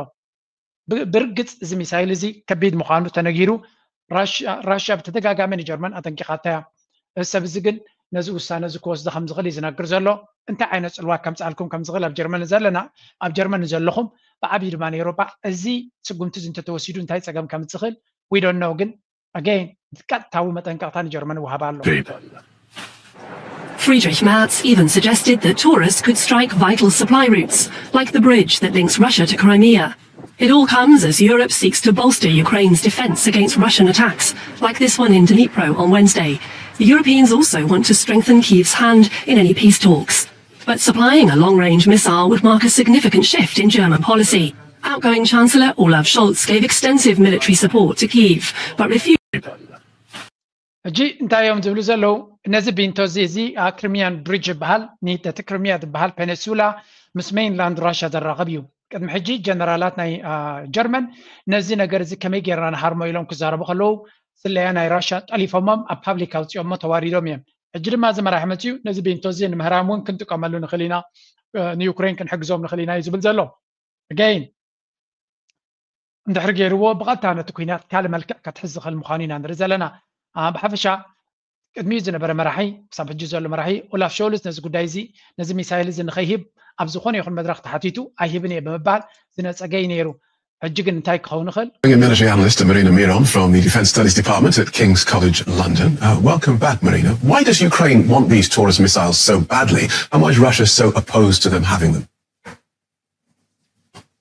ብርግፅ እዚ ሚሳይል እዚ ከቢድ ምዃኑ ተነጊሩ። ራሽያ ብተደጋጋሚ ንጀርመን ኣጠንቂቓታ እያ። እዚ ሰብ እዚ ግን ነዚ ውሳነ እዚ ክወስዶ ከም ዝኽእል እዩ ዝነግር ዘሎ። እንታይ ዓይነት ፅልዋ ከምፅኣልኩም ከም ዝኽእል ኣብ ጀርመን ዘለና ኣብ ጀርመን ዘለኹም ብዓብዩ ድማ ንኤውሮጳ እዚ ስጉምቲ እዚ እንተተወሲዱ እንታይ ፀገም ከም ዝኽእል ዊዶን ነው ግን ኣገይን ቀጥታዊ መጠንቀቕታ ንጀርመን ይወሃባ ኣሎ። Friedrich Merz even suggested that Taurus could strike vital supply routes, like the bridge that links Russia to Crimea. It all comes as Europe seeks to bolster Ukraine's defense against Russian attacks, like this one in Dnipro on Wednesday. The Europeans also want to strengthen Kyiv's hand in any peace talks. But supplying a long-range missile would mark a significant shift in German policy. Outgoing Chancellor Olaf Scholz gave extensive military support to Kyiv, but refused. ሕጂ እንታይ እዮም ዝብሉ ዘለዉ? ነዚ ቢንቶ እዚ እዚ ክሪሚያን ብሪጅ ይበሃል። ነቲ ክሪሚያ ዝበሃል ፔኒንሱላ ምስ ሜይንላንድ ራሽያ ዘራኽብ እዩ። ቅድሚ ሕጂ ጀነራላት ናይ ጀርመን ነዚ ነገር እዚ ከመይ ጌርና ንሃርሞ ኢሎም ክዛረቡ ከለዉ ስለያ ናይ ራሽያ ጠሊፎሞም ኣብ ፓብሊክ ኣውፂኦሞ ተዋሪዶም እዮም። ሕጂ ድማ እዚ መራሒ መፅዩ ነዚ ቢንቶ እዚ ንምህራም እውን ክንጥቀመሉ ንኽእል ኢና፣ ንዩክሬን ክንሕግዞም ንኽእል ኢና እዩ ዝብል ዘሎ። ገይን እንድሕር ገይርዎ ብቐጥታ ነቲ ኩናት ካልእ መልክዕ ከትሕዝ ዝኽእል ምዃኑ ኢና ንርኢ ዘለና። ብሓፈሻ ቅድሚኡ ዝነበረ መራሒ ክሳብ ሕጂ ዘሎ መራሒ ኦላፍ ሾልዝ ነዚ ጉዳይ እዚ ነዚ ሚሳይል እዚ ንኸይህብ ኣብ ዝኾነ ይኹን መድረኽ ተሓቲቱ ኣይህብን እየ ብምባል ዝነፀገ እዩ ነይሩ። ሕጂ ግን እንታይ ክኸውን ይኽእል? Military analyst Marina Miron from the Defence Studies Department at King's College London. Uh, welcome back, Marina. Why does Ukraine want these Taurus missiles so badly, and why is Russia so opposed to them having them?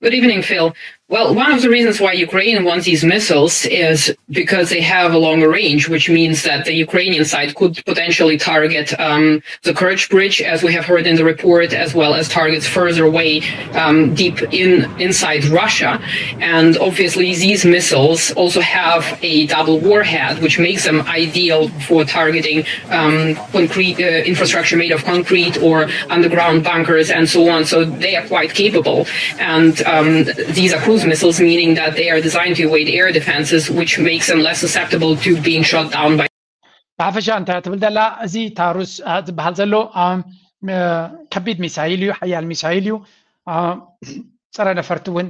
Good evening, Phil. Well, one of the reasons why Ukraine wants these missiles is because they have a longer range, which means that the Ukrainian side could potentially target um, the Kerch Bridge, as we have heard in the report, as well as targets further away um, deep in inside Russia. And obviously, these missiles also have a double warhead, which makes them ideal for targeting um, concrete uh, infrastructure made of concrete or underground bunkers and so on. So they are quite capable. And um, these are cruise missiles, meaning that they are designed to evade air defenses, which makes them less susceptible to being shot down by. ብሓፈሻ እንታይ ትብል ዘላ? እዚ ታሩስ ዝበሃል ዘሎ ከቢድ ሚሳይል እዩ፣ ሓያል ሚሳይል እዩ። ፀረ ነፈርቲ እውን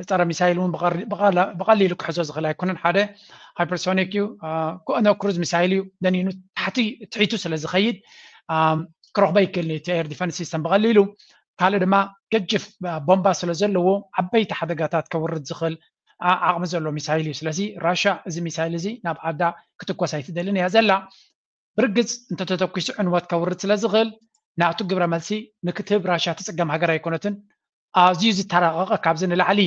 ፀረ ሚሳይል እውን ብቐሊሉ ክሕዞ ዝኽእል ኣይኮነን። ሓደ ሃይፐርሶኒክ እዩ፣ ክእኖ ክሩዝ ሚሳይል እዩ። ደኒኑ ታሕቲ ትሒቱ ስለ ዝኸይድ ክረኽቦ ይክእል እቲ ኤር ዲፈንስ ሲስተም ብቐሊሉ። ካልእ ድማ ገጅፍ ቦምባ ስለ ዘለዎ ዓበይቲ ሓደጋታት ከውርድ ዝኽእል ዓቕሚ ዘለዎ ሚሳይል እዩ። ስለዚ ራሻ እዚ ሚሳይል እዚ ናብ ዓዳ ክትኮስ ኣይትደልን እያ ዘላ። ብርግፅ እንተተተኪሱ ዕንወት ከውርድ ስለ ዝኽእል ናቱ ግብረ መልሲ ንክትህብ ራሻ ትፅገም ሃገር ኣይኮነትን። ኣዝዩ ዝተራቐቐ ካብዚ ንላዕሊ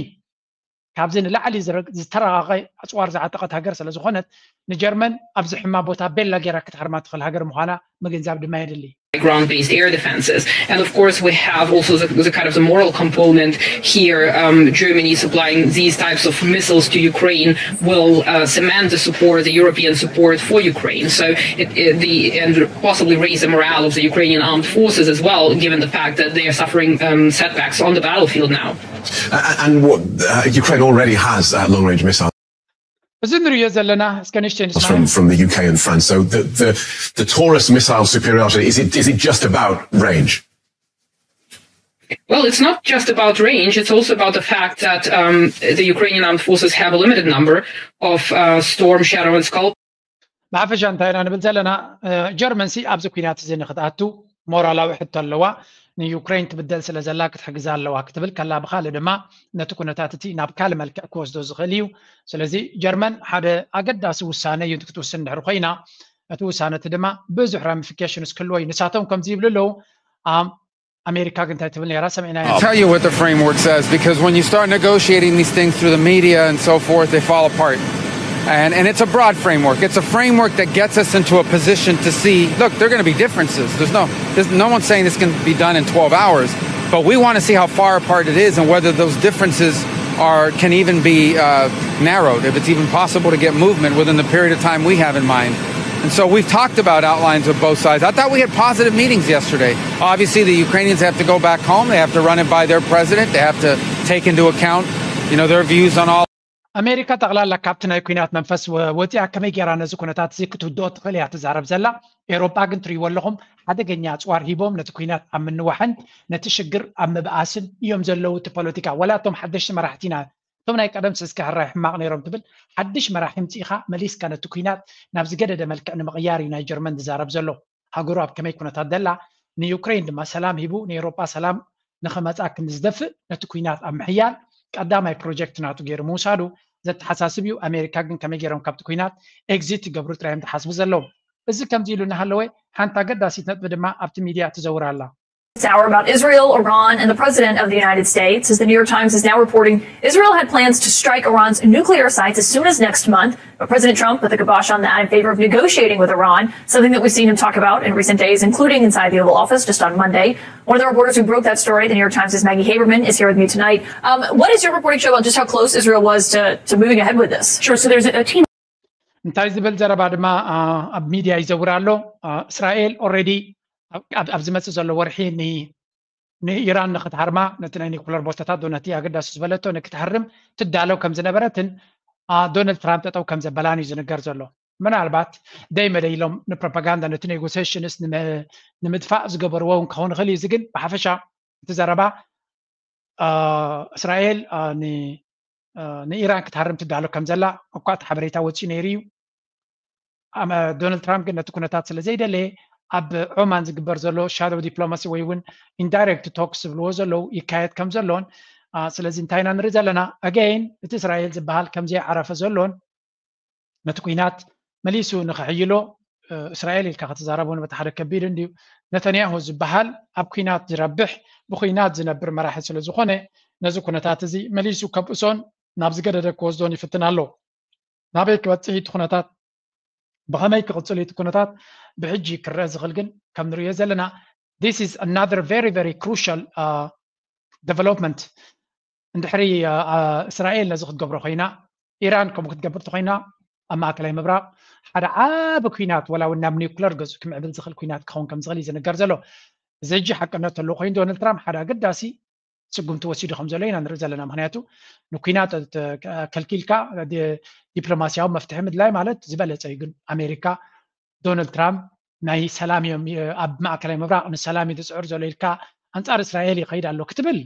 ካብዚ ንላዕሊ ዝተራቐቐ ኣፅዋር ዝዓጠቐት ሃገር ስለ ዝኾነት ንጀርመን ኣብዚ ሕማ ቦታ ቤላ ጌራ ክትሃርማ ትኽእል ሃገር ምዃና ምግንዛብ ድማ የድሊ። ground-based air defenses. And of course, we have also the, the kind of the moral component here. Um, Germany supplying these types of missiles to Ukraine will uh, cement the support, the European support for Ukraine. So it, it, the and possibly raise the morale of the Ukrainian armed forces as well, given the fact that they are suffering um, setbacks on the battlefield now. Uh, and what uh, Ukraine already has uh, long-range missiles. እዚ ንሪኦ ዘለና እስከ ንእሽተይ ንስማዕ። From, from the U K and France. So the, the, the Taurus missile superiority, is it, is it just about range? Well, it's not just about range, it's also about the fact that um, the Ukrainian armed forces have a limited number of uh, Storm Shadow and Scalp. ብሓፈሻ እንታይ ኢና ንብል ዘለና? ጀርመን ሲ ኣብዚ ኩናት እዚ ንክትኣቱ ሞራላዊ ሕቶ ኣለዋ። ንዩክሬን ትብደል ስለ ዘላ ክትሕግዛ ኣለዋ ክትብል ከላ፣ ብካልእ ድማ ነቲ ኩነታት እቲ ናብ ካልእ መልክዕ ክወስዶ ዝኽእል እዩ። ስለዚ ጀርመን ሓደ ኣገዳሲ ውሳነ እዩ ክትውስን ድሕሪ ኮይና፣ እቲ ውሳነ እቲ ድማ ብዙሕ ራሚፊኬሽንስ ክህልዎ እዩ። ንሳቶም ከምዚ ይብሉ ኣለዉ። ኣሜሪካ ግን እንታይ ትብል ነይራ ሰሚዕና ኢና። Tell you what the framework says, because when you start negotiating these things through the media and so forth, they fall apart. And, and it's a broad framework. It's a framework that gets us into a position to see, look, there are going to be differences. There's no, there's, no one's saying this can be done in twelve hours, but we want to see how far apart it is and whether those differences are can even be uh, narrowed, if it's even possible to get movement within the period of time we have in mind. And so we've talked about outlines of both sides. I thought we had positive meetings yesterday. Obviously, the Ukrainians have to go back home. They have to run it by their president. They have to take into account, you know, their views on all. ኣሜሪካ ጠቕላላ ካብቲ ናይ ኩናት መንፈስ ወፂኣ ከመይ ገይራ ነዚ ኩነታት እዚ ክትውድኦ ትኽእል እያ ትዛረብ ዘላ። ኤውሮጳ ግን ትርእይዎ ኣለኹም ሓደገኛ ኣፅዋር ሂቦም ነቲ ኩናት ኣብ ምንዋሕን ነቲ ሽግር ኣብ ምብኣስን እዮም ዘለዉ። እቲ ፖለቲካ ዋላ እቶም ሓደሽቲ መራሕቲ ኢና እቶም ናይ ቀደም ስስከ ሕራይ ሕማቕ ነይሮም ትብል ሓድሽ መራሒ ምፂእኻ መሊስካ ነቲ ኩናት ናብ ዝገደደ መልክዕ ንምቕያር እዩ ናይ ጀርመን ዝዛረብ ዘሎ። ሃገሩ ኣብ ከመይ ኩነታት ደላ ንዩክሬን ድማ ሰላም ሂቡ ንኤውሮጳ ሰላም ንኸመፃ ክንዝደፍእ ነቲ ኩናት ኣብ ምሕያል ቀዳማይ ፕሮጀክት ናቱ ገይሩ ምውሳዱ ዘተሓሳስብ እዩ። ኣሜሪካ ግን ከመይ ገይሮም ካብቲ ኩናት ኤግዚት ይገብሩ ጥራይ እዮም ዝሓስቡ ዘለዉ። እዚ ከምዚ ኢሉ እናሃለወ ሓንቲ ኣገዳሲት ነጥቢ ድማ ኣብቲ ሚድያ ትዘውር ኣላ። This hour about Israel, Iran, and the president of the United States. As the New York Times is now reporting, Israel had plans to strike Iran's nuclear sites as soon as next month. But President Trump put the kibosh on that in favor of negotiating with Iran, something that we've seen him talk about in recent days, including inside the Oval Office just on Monday. One of the reporters who broke that story, the New York Times' Maggie Haberman, is here with me tonight. Um, what is your reporting show about just how close Israel was to, to moving ahead with this? Sure, so there's a team. እንታይ ዝብል ዘረባ ድማ ኣብ ሚድያ ይዘውር ኣሎ። እስራኤል ኦልሬዲ ኣብ ዝመፅእ ዘሎ ወርሒ ንኢራን ንክትሃርማ ነቲ ናይ ኒኩለር ቦታታት ዶ ነቲ ኣገዳሲ ዝበለቶ ንክትሃርም ትዳለው ከም ዝነበረትን ዶናልድ ትራምፕ ጠጠው ከም ዘበላን እዩ ዝንገር ዘሎ። ምናልባት ደይ መደይ ኢሎም ንፕሮፓጋንዳ ነቲ ኔጎሲሽንስ ንምድፋእ ዝገበርዎ እውን ክኸውን ይኽእል እዩ። እዚ ግን ብሓፈሻ እቲ ዘረባ እስራኤል ንኢራን ክትሃርም ትዳሎ ከም ዘላ እኳ እቲ ሓበሬታ ወፂኡ ነይሩ እዩ። ዶናልድ ትራምፕ ግን ነቲ ኩነታት ስለ ዘይደለየ ኣብ ዖማን ዝግበር ዘሎ ሻዶ ዲፕሎማሲ ወይ እውን ኢንዳይሬክት ቶክስ ዝብልዎ ዘለዉ ይካየድ ከም ዘሎን ስለዚ እንታይ ኢና ንርኢ ዘለና ኣገይን እቲ እስራኤል ዝበሃል ከም ዘይዓረፈ ዘሎን ነቲ ኩናት መሊሱ ንክሕይሎ እስራኤል ኢልካ ክትዛረብ እውን በቲ ሓደ ከቢድ እንድዩ። ነተንያሁ ዝበሃል ኣብ ኩናት ዝረብሕ ብኩናት ዝነብር መራሒ ስለ ዝኾነ ነዚ ኩነታት እዚ መሊሱ ከብእሶን ናብ ዝገደደ ክወስዶን ይፍትን ኣሎ። ናበይ ክበፅሕ እቲ ኩነታት ብኸመይ ክቕፅል እቲ ኩነታት ብሕጂ ክረአ ዝኽእል ግን ከም ንርእዮ ዘለና this is another very very crucial development። እንድሕሪ እስራኤል ነዚ ክትገብሮ ኮይና ኢራን ከምኡ ክትገብር ተኮይና ኣብ ማእከላይ ምብራቕ ሓደ ዓቢ ኩናት ወላ እውን ናብ ኒውክለር ገጹ ክምዕብል ዝኽእል ኩናት ክኸውን ከም ዝኽእል እዩ ዝንገር ዘሎ። እዚ ሕጂ ሓቅነት ተለዎ ኮይኑ ዶናልድ ትራምፕ ሓደ ኣገዳሲ ስጉምቲ ወሲዱ ከም ዘሎ ኢና ንርኢ ዘለና። ምክንያቱ ንኩናት ከልኪልካ ዲፕሎማሲያዊ መፍትሒ ምድላይ ማለት ዝበለጸ እዩ። ግን ኣሜሪካ ዶናልድ ትራምፕ ናይ ሰላም እዮም ኣብ ማእከላይ ምብራቕ ንሰላም እዩ ዝፅዕር ዘሎ ኢልካ ኣንፃር እስራኤል ይኸይድ ኣሎ ክትብል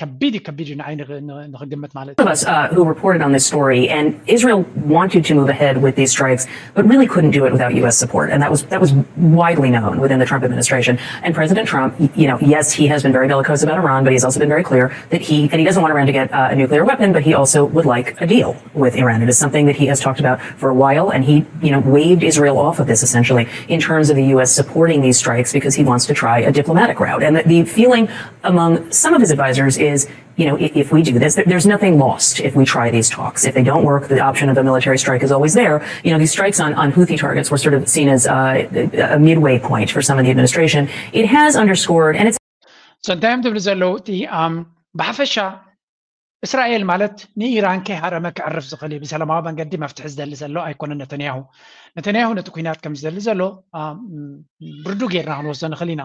ከቢድ እዩ ከቢድ እዩ ንዓይ ንኽግምት ማለት እዩ። Who reported on this story and Israel wanted to move ahead with these strikes but really couldn't do it without U S support and that was that was widely known within the Trump administration and President Trump you know yes he has been very bellicose about Iran but he's also been very clear that he and he doesn't want Iran to get uh, a nuclear weapon but he also would like a deal with Iran. It is something that he has talked about for a while and he you know waved Israel off of this essentially in terms of the U S supporting these strikes because he wants to try a diplomatic route and the, the feeling among some of his advisors is you know, if we do this, there's nothing lost if we try these talks. If they don't work, the option of a military strike is always there. You know, these strikes on, on Houthi targets were sort of seen as uh, a midway point for some of the administration. It has underscored, and it's. So, እንታይ እዮም ዝብሉ ዘለዉ እቲ ብሓፈሻ እስራኤል ማለት ንኢራን ከይሃረመ ክዕርፍ ዝኽእል እዩ። ብሰላማዊ መንገዲ መፍትሒ ዝደሊ ዘሎ ኣይኮነን ነተንያሁ። ነተንያሁ ነቲ ኩናት ከም ዝደሊ ዘሎ ርዱ ጌርና ክንወስዶ ንኽእል ኢና።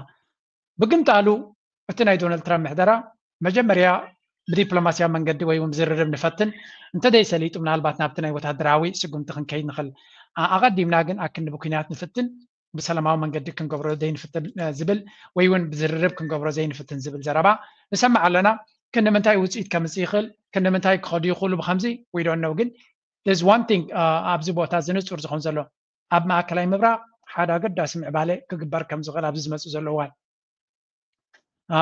ብግምጣሉ እቲ ናይ ዶናልድ ትራምፕ ምሕደራ መጀመርያ ብዲፕሎማስያዊ መንገዲ ወይ እውን ብዝርርብ ንፈትን እንተደይ ሰሊጡ ምናልባት ናብቲ ናይ ወታደራዊ ስጉምቲ ክንከይድ ንኽእል። ኣቐዲምና ግን ኣክንዲ ብኩናት ንፍትን ብሰላማዊ መንገዲ ክንገብሮ ዘይንፍትን ዝብል ወይ እውን ብዝርርብ ክንገብሮ ዘይንፍትን ዝብል ዘረባ ንሰምዕ ኣለና። ክንዲ ምንታይ ውፅኢት ከምፅእ ይኽእል፣ ክንዲ ምንታይ ክኸዱ ይኽእሉ ብከምዚ we don't know ግን there's one thing ኣብዚ ቦታ እዚ ንፁር ዝኾን ዘሎ ኣብ ማእከላይ ምብራቕ ሓደ ኣገዳሲ ምዕባለ ክግበር ከም ዝኽእል ኣብዚ ዝመፅእ ዘሎ እዋን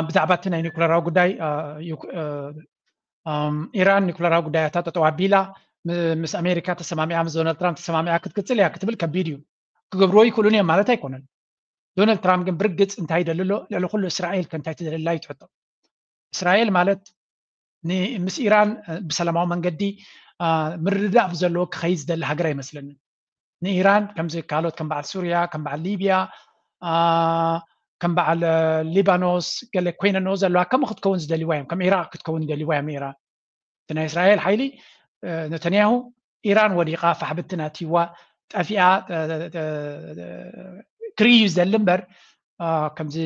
ብዛዕባ እቲ ናይ ኒኩለራዊ ጉዳይ ኢራን ኒኩለራዊ ጉዳያታ ጠጠው ኣቢላ ምስ ኣሜሪካ ተሰማሚዓ ምስ ዶናልድ ትራምፕ ተሰማሚዓ ክትቅፅል እያ ክትብል ከቢድ እዩ። ክገብርዎ ይክእሉን እዮም ማለት ኣይኮነን። ዶናልድ ትራምፕ ግን ብርግፅ እንታይ ይደሊ ኣሎ? ልዕሊ ኩሉ እስራኤል ከ እንታይ ትደሊ ኣላ እዩ ትሕቶ። እስራኤል ማለት ምስ ኢራን ብሰላማዊ መንገዲ ምርድዳእ ብዘለዎ ክኸይድ ዝደሊ ሃገር ኣይመስለንን። ንኢራን ከምዚ ካልኦት ከም በዓል ሱርያ ከም በዓል ሊብያ ከም በዓል ሊባኖስ ገለ ኮይነንኦ ዘለዋ ከምኡ ክትከውን ዝደልዋ እዮም። ከም ኢራቅ ክትከውን ይደልዋ እዮም ንኢራን። እቲ ናይ እስራኤል ሓይሊ ነተንያሁ ኢራን ወዲቓ ፋሕብትን ኣትይዋ ጠፊኣ ክርዩ ዝደሊ እምበር ከምዚ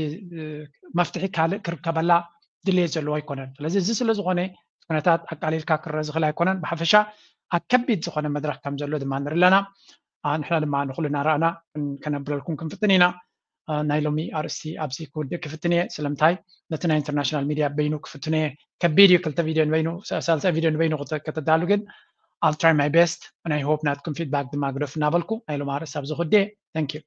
መፍትሒ ካልእ ክርከበላ ድልየት ዘለዎ ኣይኮነን። ስለዚ እዚ ስለ ዝኾነ ኩነታት ኣቃሊልካ ክረአ ዝኽእል ኣይኮነን። ብሓፈሻ ኣብ ከቢድ ዝኾነ መድረኽ ከም ዘሎ ድማ ንርኢ ኣለና። ንሕና ድማ ንኹሉ እናረኣና ከነብረልኩም ክንፍትን ኢና። ናይ ሎሚ ኣርእስቲ ኣብዚ ክውድእ ክፍትን እየ። ስለምንታይ ነቲ ናይ ኢንተርናሽናል ሚድያ በይኑ ክፍትኖ እየ። ከቢድ እዩ ክልተ ቪድዮ ንበይኑ ሳልሳይ ቪድዮ ንበይኑ ከተዳሉ ግን I'll try my best and I hope ናትኩም ፊድባክ ድማ ግደፉ እናበልኩ ናይ ሎም ኣርእስቲ ኣብዚ ክውድእ እየ። Thank you።